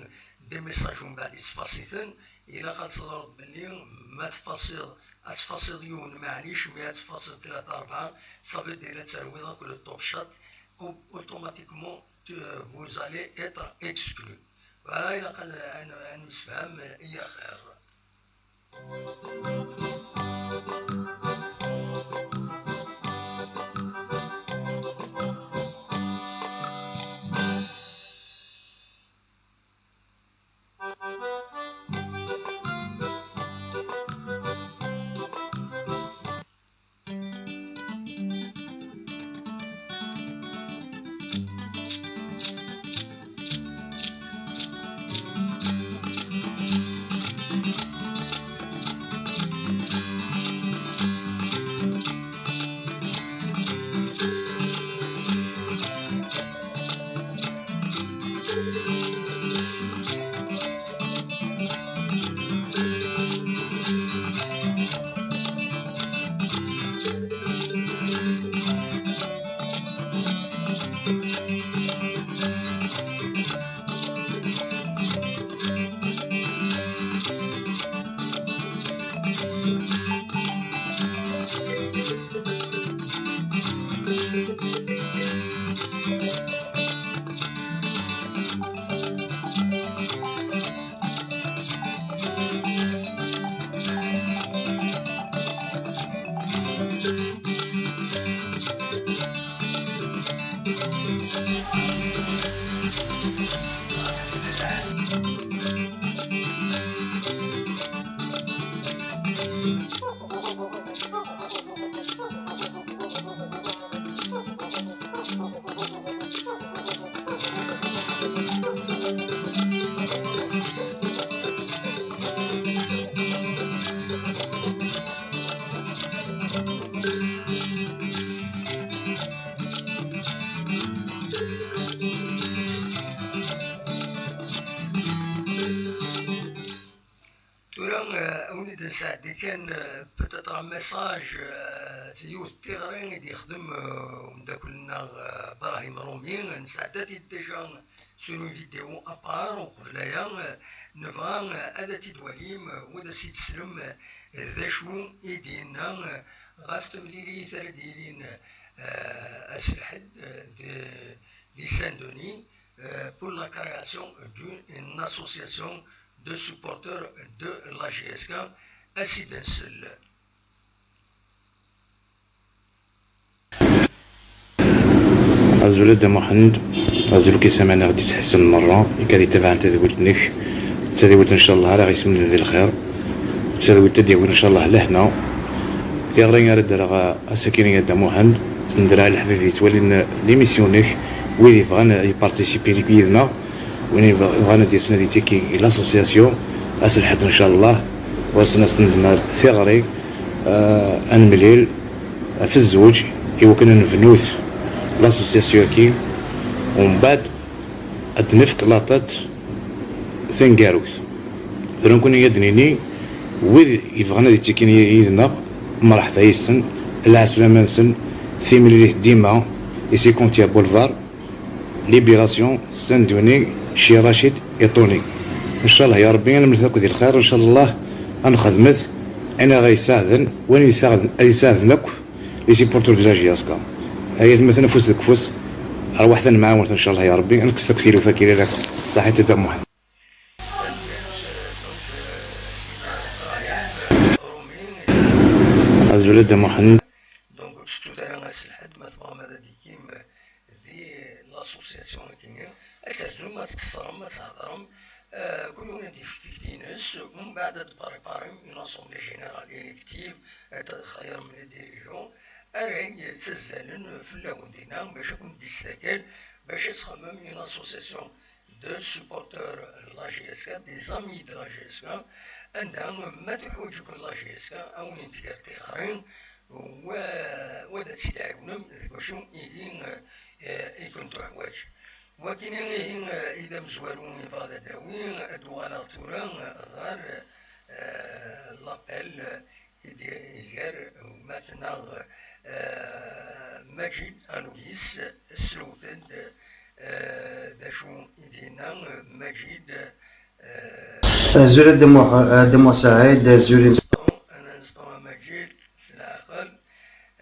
des messages umbeɛd yettfaṣi-ten. Ilaq ad teẓreḍ belli ma tfaṣiḍ, ad tfaṣiḍ yiwen, maɛlic, mi ad tfaṣiḍ tlata, rebɛa, ça veut dire ad terwiḍ akk le Top Chat, au-, automatiquement, tu, euh, vous allez être exclu. Voilà, ilaq ad, ad, ad nemsefham, euh, i axir. Tura, eh, ad wen-id-nesɛeddi kan, eh, peut-être un message, eh, yiwet n tiɣri i d-yexdem, eh, umeddakel-nneɣ, eh, Brahim Rumi. Nesɛedda-t-id déjà sur une vidéo à part, uqbel aya, eh, nebɣa, eh, ad t-id-twalim, eh, u ad as-id-teslem, eh, d acu i d-yenna, eh, ɣef temlilit ara d-yilin, eh, ass Lḥedd, eh, di, di Saint-Denis, eh, pour la création d'une association de supporters de la J S K. Ad s-id-nsel. Azul a Dda Muḥend, azul akk isamaneɣ d-isḥessan merra, i kad itabaɛen tadwilt-nnek, d tadwilt ncallah ara ɣ-ismenden di lxir, d tadwilt ad d-yawin ncallah lehna. Tiɣri ara d-rreɣ ass-akini a Dda Muḥend, sendreɣ leḥbab yettwalin l'émission-nnek, wid yebɣan ad yparticipi yid-neɣ, win yebɣ-, yebɣan ad d-yasen ad yettiki i l'association, ass Lḥedd ncallah, ɣur-sen ad sen-d-nerr tiɣri, eh, ad nemlil ɣef zzuǧ, i wakken ad nebnut l'association-agi, umbeɛd ad d-nefk la date taneggarut. Tura nekkni ad d-nini, wid yebɣan ad yettikin yid-neɣ, mreḥba yes-sen, lɛeslama-nsen, timlilit dima, i cinquante boulevard Libération, Saint-Denis, chez Rachid et Tony. Ncallah ya Rebbi, ad nemlet akk di lxir, ncallah ad nxedmet ayen ara yesɛedden, wayen yesɛedden, ad yesɛedden akk les supporters de la J S K. Ay atmaten, afus deg ufus, arwaḥt ad nemɛawen, ncallah ya Rebbi, ad nekkes akk tilufa-agi. Saḥit a Dda Muḥend. Azul a Dda Muḥend. Donc, ur tettut ara ass Lḥedd, ma tebɣam ad d-tikim di l'association-agi-nni, ad terzum, ad tqeṣṣrem, ad thedrem, eh, kul yiwen ad d-yefk tikti-ines, umbeɛd ad d-préparem une assemblée générale élective, ad d-txeyyṛem les dirigeants, ara yettazzalen fell-awen dinna, bac ad ken-id-istakel, bac ad txemmem une association de supporteurs de la J S K, des amis de la J S K, anda ma teḥwaǧ-iken la J S K, awin-t gar tiɣri, wa, wa ad tt-id-tɛiwnem deg wacu ihi, eh, i ken-tuḥwaǧ. Wakini ihi, eh, i d amezwaru i bɣa ad d-awi, ad d-uɣaleɣ tura, eh, ɣer, eh, l'appel, eh, i d-iger gma-tneɣ, eh, Maǧid Aloyis, slewt-d, eh, d acu i d-yenna, eh, Maǧid, eh, Azul a Dda Muḥ-, a Dda Muḥ Saɛid, azul i un instant, un instant a Maǧid, s leɛqel,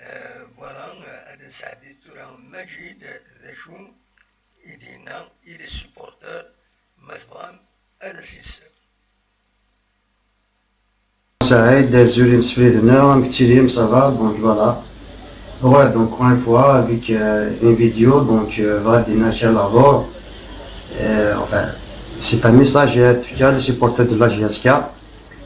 eh, voilà, eh, ad nesɛeddi tura Maǧid, eh, d acu i d-yenna i les supporters, ma tebɣam ad as-isem. Saɛid, azul imsefliden-nneɣ, amek tettilim, ça va? Donc voilà. Voilà, donc encore une fois avec, euh, une vidéo, donc, euh, bɣiɣ ad d-iniɣ kra lehdur. Euh, enfin, c'est un message à tous les supporters de la J S K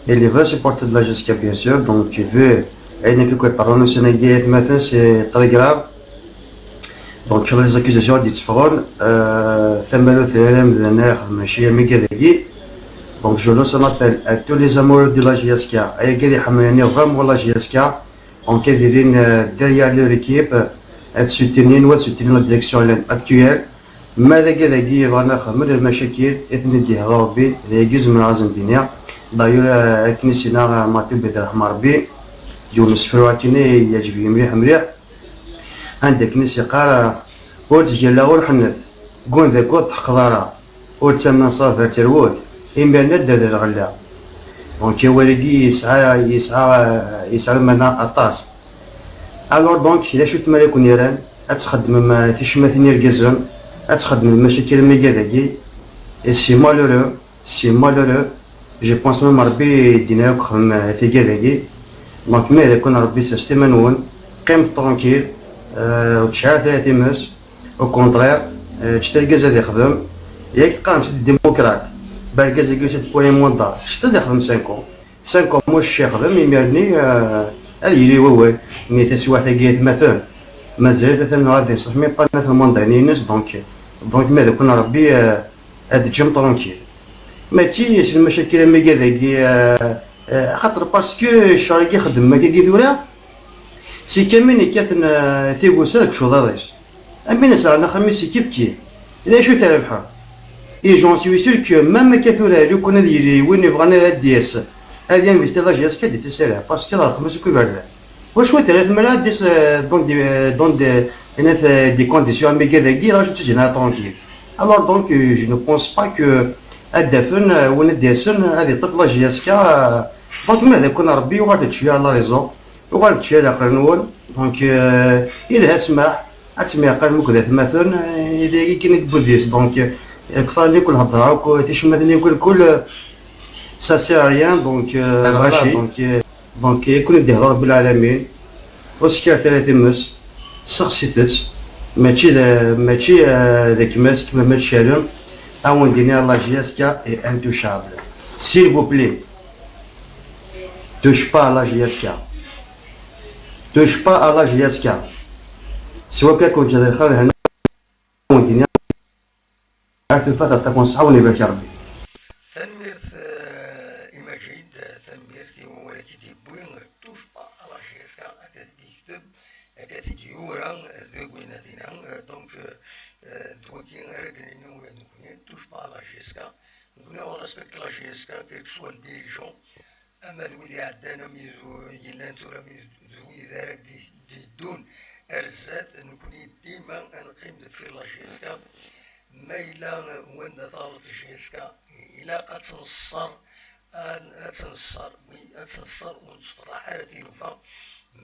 et les vrais supporters de la J S K, bien sûr. Donc, vu ayen akk i parlons ussan-agi, atmaten, c'est très grave. Donc, sur les accusations i d-yetteffɣen, euh, tamarut ara imdanen ara ixedmen cci am igad-agi. Donc, je lance un appel à tous les amoureux de la J S K, ay agad iḥemmlen vraiment la J S K. Donc, ad ilin, euh, derrière leur équipe, ad soutenir, ad soutenir la direction actuelle. Ma d agad-agi yebɣan ad xedmen lmacakil, i ten-id-yehḍa Rebbi, d ayagi zemreɣ ad sen-d-iniɣ. D'ailleurs, euh, akken i s-yenna, euh, Matub, ad t-yerḥem Rebbi, yiwen n usefru akken i yeɛǧeb-iyi mliḥ, mliḥ. Anda akken i s-yeqqar, ur ttgalla ur ḥennet, gun d akud teḥqeḍ ara, ur ttamen ṣṣaba terwet, imiren ad d-terr lɣella. Donc, awal-agi yesɛa, yesɛa, yesɛa lmeɛna aṭas. Alors donc, d acu tmara i ken-yerran? Ad txeddmem, eh, ticmatin irgazen, ad txeddmem mačči kra am igad-agi. Et c'est malheureux. C'est malheureux. Je pense même Rebbi d-yenna-yak xdem, euh, tigad-agi. Donc, ma d-iken Rebbi, sers iman-nwen, qqimet tranquille, euh, ur tecɛel ara times. Au contraire, euh, ǧǧet argaz ad ixdem. Yak teqqarem c'est des démocrates. Ba argaz-agi, c'est pour un mandat. Ǧǧet ad ixdem cinq ans. Cinq ans, muc ixdem, imir-nni, euh, ad yili wawal. Nni taswiɛt-agi atmaten. Mazal-it atan ad iṣeḥ mi ṭṭanat lmandat-nni-ines, donc, donc ma d-iken Rebbi, euh, ad teǧǧem tranquille. Mačči s lmacakil am igad-agi, euh, euh, axaṭer parce que ccer-agi xeddmen akkagi tura, si Kamin yekkaten, euh, tigusa deg ucuḍaḍ-is. Am win yesɛan axxam-is ikibki. D acu i t-irebḥen? Et j'en suis sûr que même akka tura, lukan ad yili win yebɣan ad d-yas, ad yinvesti la J S K, ad d-ittas ara, parce que d rrqem-is akk iberdan. Wacu i terra tmara ad d-yas, euh, dans des, euh, dans des, euh, des conditions am igad-agi, la J S K ur tt-ǧǧin ara tranquille. Alors donc, euh, je ne pense pas que ad d-afen, euh, win ad d-yasen, ad iṭṭef la J S K, euh, donc ma d-iken Rebbi, yuɣal d cwiya la raison. Uɣal-d cwiya leɛqel-nwen. Donc, euh, ilha ssmaḥ, ad temyeɛqalem akked atmaten, euh, d ayagi kan i d budis. Donc, euh, akteṛ-nni kul hedṛa, akk ticmatin-nni kul, kul, euh, ça sert à rien. Donc, euh, voilà, donc, euh, donc, i ken-id-ihdeṛ Rebbi lɛalamin, ur skiret ara times, sexsit-tt, mačči d, mačči, euh, d akmas, kemmlem ad tcarem, ad wen-d-iniɣ la J S K est intouchable. S'il vous plaît. Touche pas à la J S K. Touche pas à la J S K. Siwa akka kun ǧǧet lxir hna. Ar tufat ad takun ṣṣeḥḥa wen ibarek Rebbi. Tanemmirt, eh, i Maǧid, tanemmirt i wawal-agi d-yewwi, touche pas à la J S K, akka t-id-yekteb, akka t-id-yura, deg winna dinna, eh, donc, eh, d wagi ara d-nini ula d nekni, touche pas à la J S K. Nekni, on respecte la J S K, quel que soit le dirigeant, ama d wid iɛeddan, ama d yellan tura, ama d wid ara d-, d-yeddun ar zdat, nekni dima ad neqqim deffir la J S K. Ma yella wanda taɣelṭ J S K, ilaq ad tt-nṣer, ad, ad tt-nṣer, oui, ad tt-nṣer, ur nettfeḍḥ ara tilufa.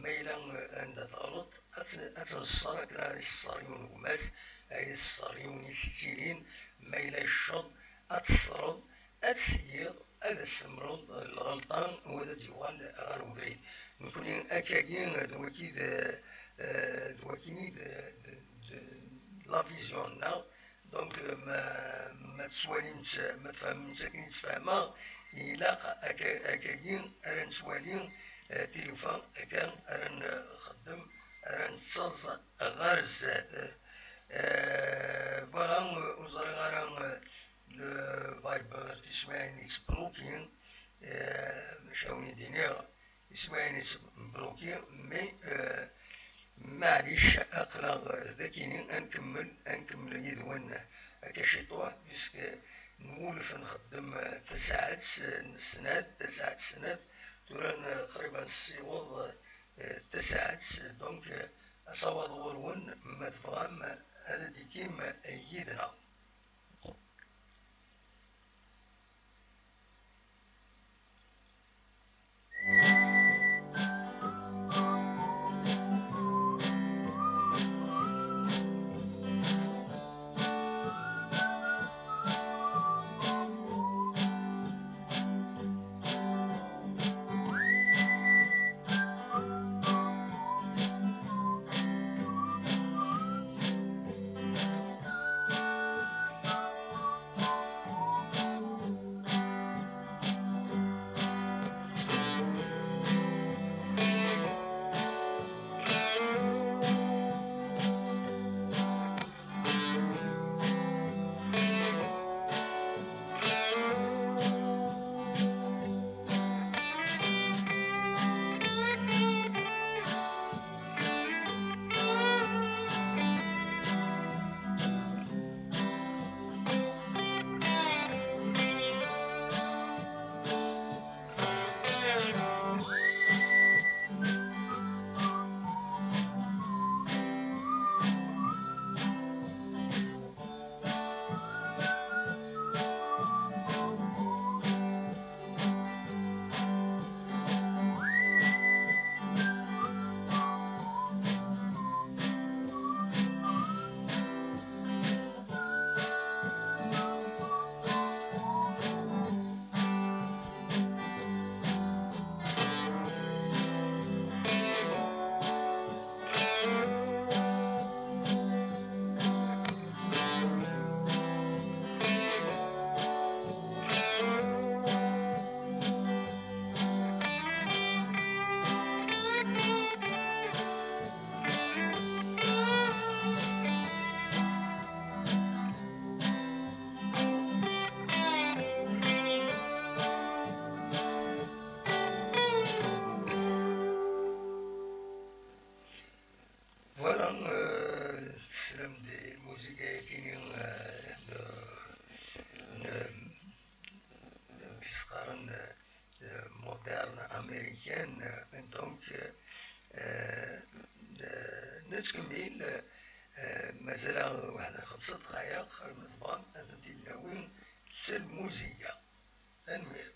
Ma yella anda teɣleḍ, ad tt-, ad tt-nṣer akken ara iṣṣer yiwen n gma-s, ad iṣṣer yiwen i s-ittilin, ma yella yecceḍ, ad t-teṣṣreḍ, ad tseyyiḍ, ad as-temleḍ lɣelṭa, u ad d-yuɣal ɣer ubrid. Nekni akkagi d waki d, eh, d wakini d, d, d, d la vision-nneɣ. Donc, ma, ma tettwalim-tt, ma tfehmem-tt akken i tt-fehmeɣ, ilaq akka, akkagi ara nettwali, eh, tilufa, akka ara nxeddem, ara nettaẓ ɣer zdat. Eh, voilà, ur ẓriɣ ara, eh, Le Viber tismaɛin yettbloki, eh, maca win i d-iniɣ tismaɛin yettbloki, mais, eh, maɛlic, aql-aɣ dagini ad nkemmel, ad nkemmel yid-wen akka ciṭuḥ, puisque nwulef nxeddem tasaɛet, eh, snat, tasaɛet snat, tura n-, qrib ad nessiweḍ, eh, tasaɛet, donc, eh, asawaḍ ɣur-wen, ma tebɣam ad d-tikim yid-neɣ. Voilà, euh, teslam-d i lmuziga-agi, euh, n, n, n, s-qqaren, euh, moderne américaine, euh, donc, euh, euh, nettkemmil, euh, mazal-aɣ waḥed xemsa dqayeq, ma tebɣam ad tent-id-nawi s lmuziga. Tanemmirt.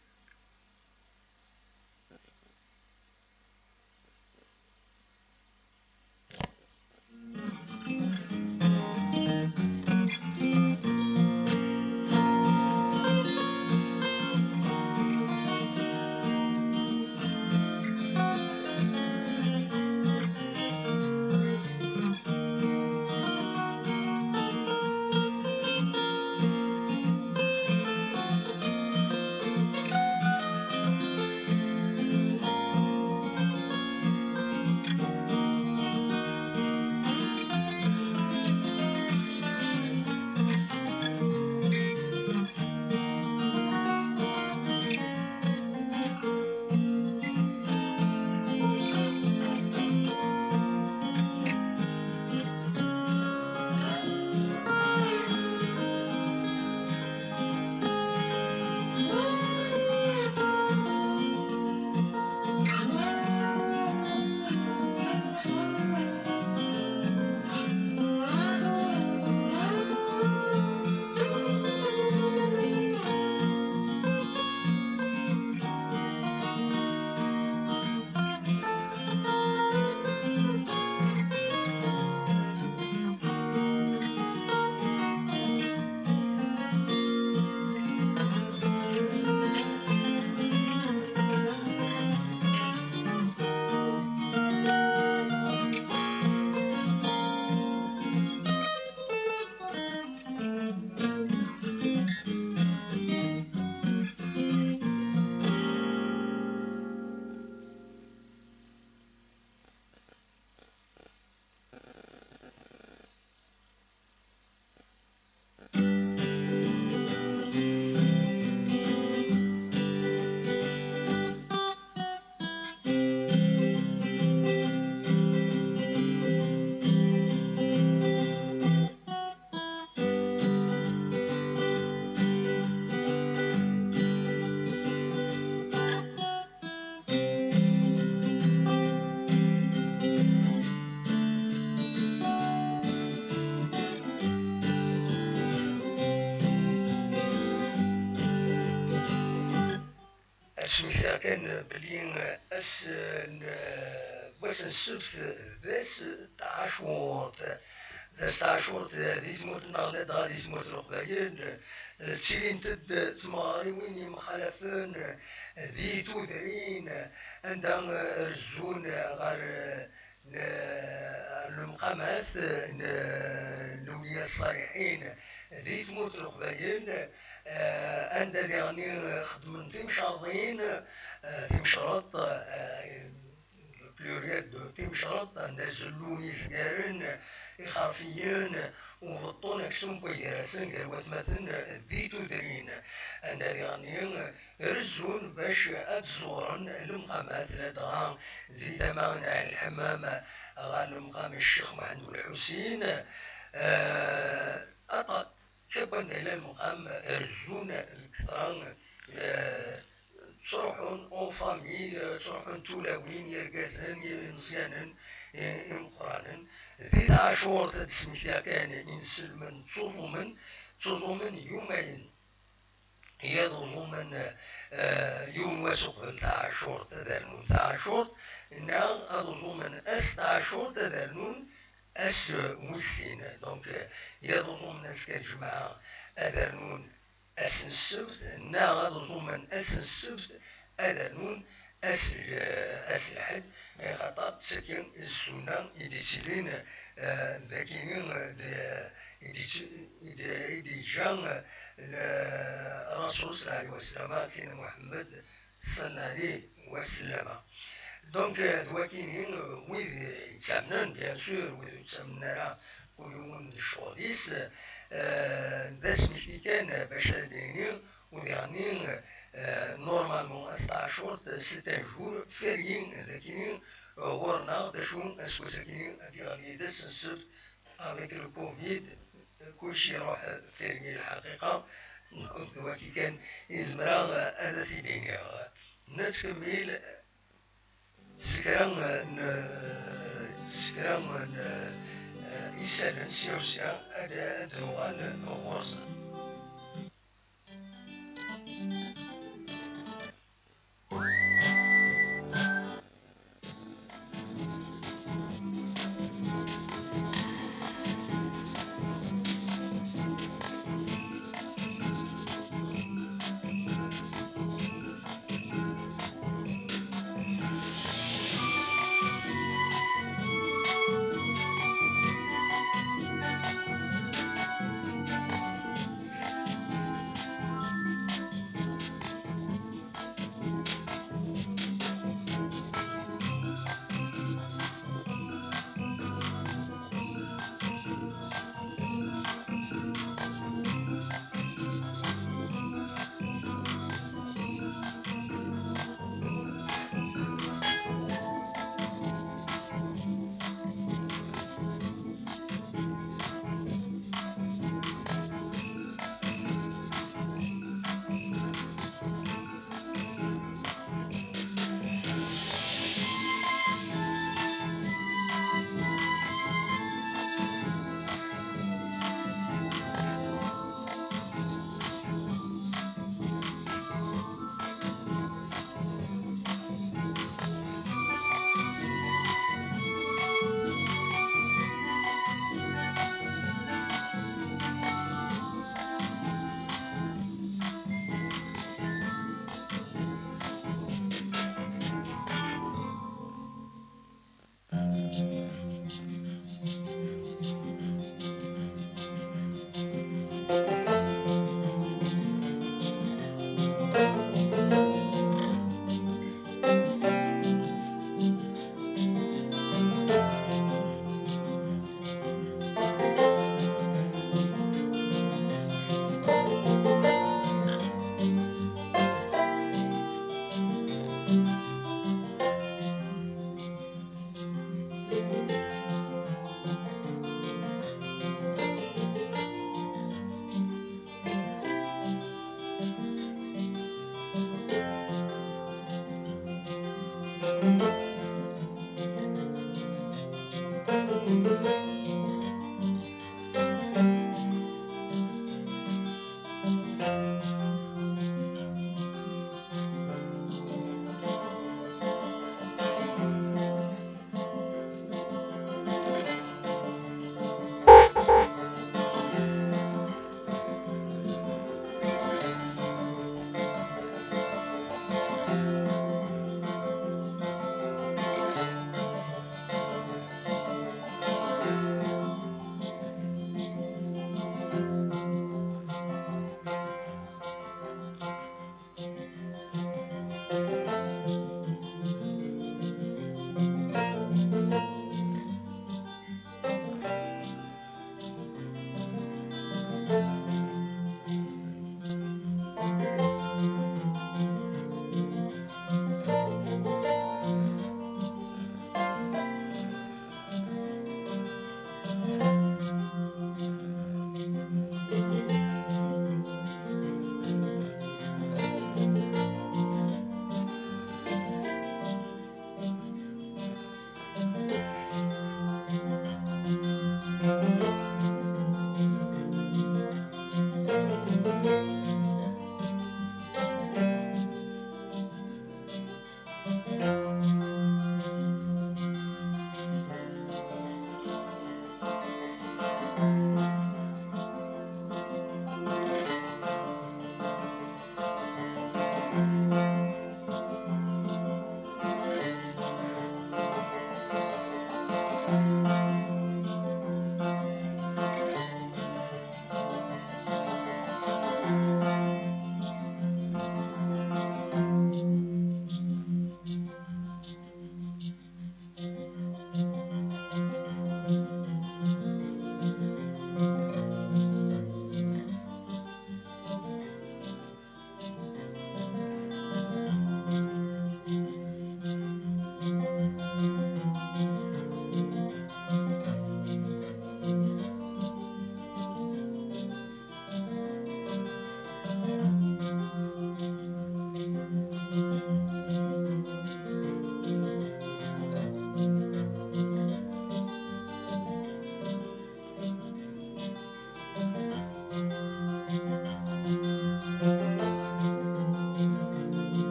Ad smektiɣ kan belli ass n wass n ssebt d ass n tɛacurt. D ass n tɛacurt di tmurt-nneɣ, ladɣa di tmurt n Leqbayel, ttilint-d tmeɣriwin yemxalafen di tudrin anda rezzun ɣer n lemqamat n lewliya ṣṣaliḥin di tmurt n Leqbayel, eh, anda diɣen xeddmen timcerḍin, eh, timecreḍt, eh, le pluriel de timecreḍt, anda zellun izgaren, ixerfiyen, ubeṭṭun aksum n wagar-asen gar watmaten di tudrin, anda diɣen rezzun bac ad ẓuren lemqamat, ladɣa di tama n Ɛli Lḥemmam ɣer lemqam n Ccix Muḥend Ulḥusin. Eh, aṭas, kra n wanda yella lemqam rezzun lketṛa, eh, ttruḥun en famille, eh, ttruḥun tulawin, irgazen, imeẓyanen, i-, imeqqranen. Di tɛacurt ad d-smektiɣ kan inselmen ttuẓumen, ttuẓumen yumayen. Yad uẓumen, eh, yiwen wass uqbel taɛacurt ad rnun taɛacurt, neɣ ad uẓumen ass taɛacurt ad rnun ass, eh, wis sin. Donc, eh, yad uẓumen azekka lǧemɛa ad rnun ass n ssebt, neɣ ad uẓumen ass n ssebt ad rnun ass, eh, ass lḥedd, axaṭer d tagi i d ssunna i d-ittilin, eh, d akini, eh, d, i d-itt-, i d-, i d-yeǧǧa, eh, le-, Rasul sallallahu alayhi wa sallam, Sidna Muḥemmed sallallahu alayhi wa sallam. Donc, eh, d wakini, eh, wid yettamnen, bien sûr, wid ur yettamnen ara, kul yiwen d ccɣel-is, eh, d asmekti kan, eh, bac ad d-nini, u diɣenni, eh, normalement, ass taɛacurt, eh, c'est un jour férié, d akini, eh, ɣur-neɣ, d acu, aseggas-akini, ad d-yeɣli d ass n ssebt, avec le covid, eh, kulci iruḥ, eh, férié lḥaqiqa, d waki kan i zemreɣ, eh, ad t-id-iniɣ. Nettkemmil s kra n, s kra n, eh, isallen, sya u sya, ad, ad d-nuɣal ɣur-sen.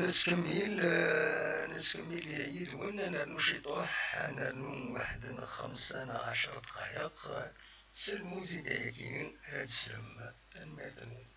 Nettkemmil, eh, nettkemmil yid-wen, ad nernu ciṭuḥ, ad nernu waḥed neɣ xemsa neɣ ɛecra dqayeq, eh, s lmuziga-yagi ara d-teslem. Tanemmirt-nwen.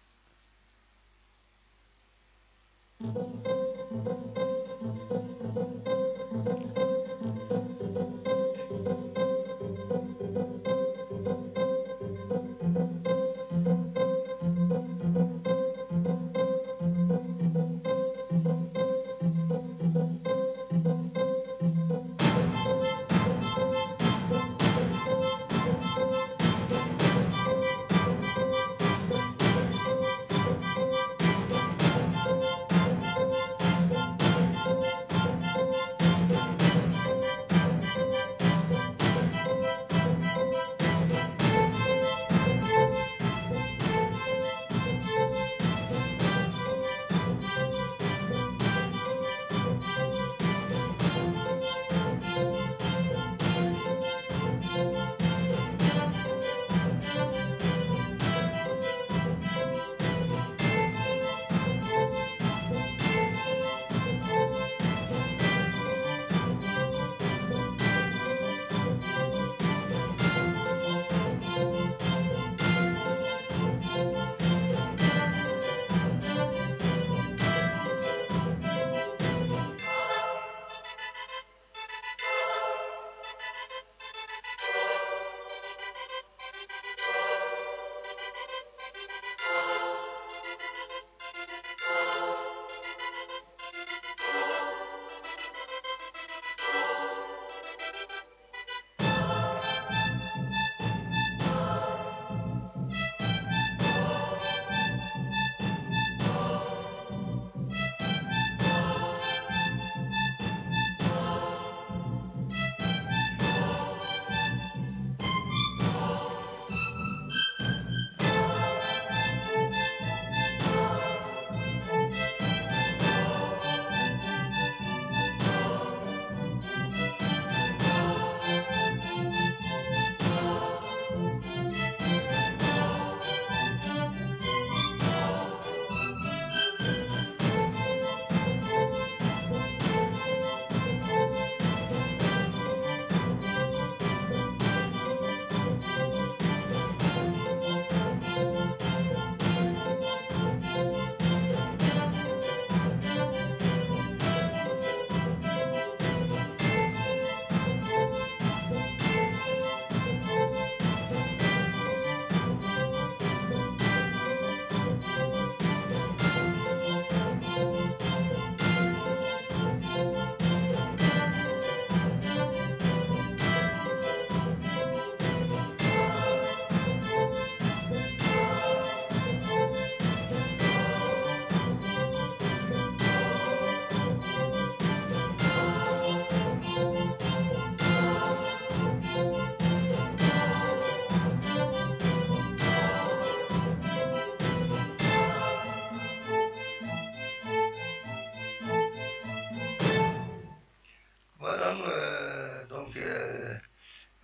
Voilà, euh, donc, euh,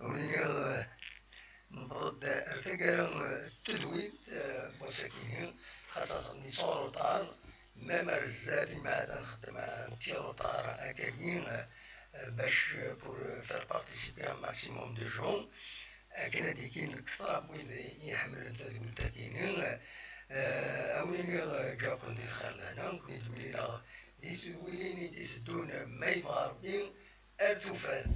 on est, euh, Newweḍ-d ar taggara, eh, n tedwilt, eh, n wass-agi-nni, xas axeddim s retard, même ar zdat, imeɛda nxeddem un petit retard akkagi, eh, eh, bac, eh, pour, eh, faire participer un maximum de gens, akken ad d-ikin kter n wid i iḥemmlen tadwilt-agi-nni, eh, eh, a wen-iniɣ, eh, ǧǧiɣ-ken di lxir lehna, nekkni d-mlileɣ di tedwilin i d-iteddun, ma yebɣa Rebbi, ar tufat.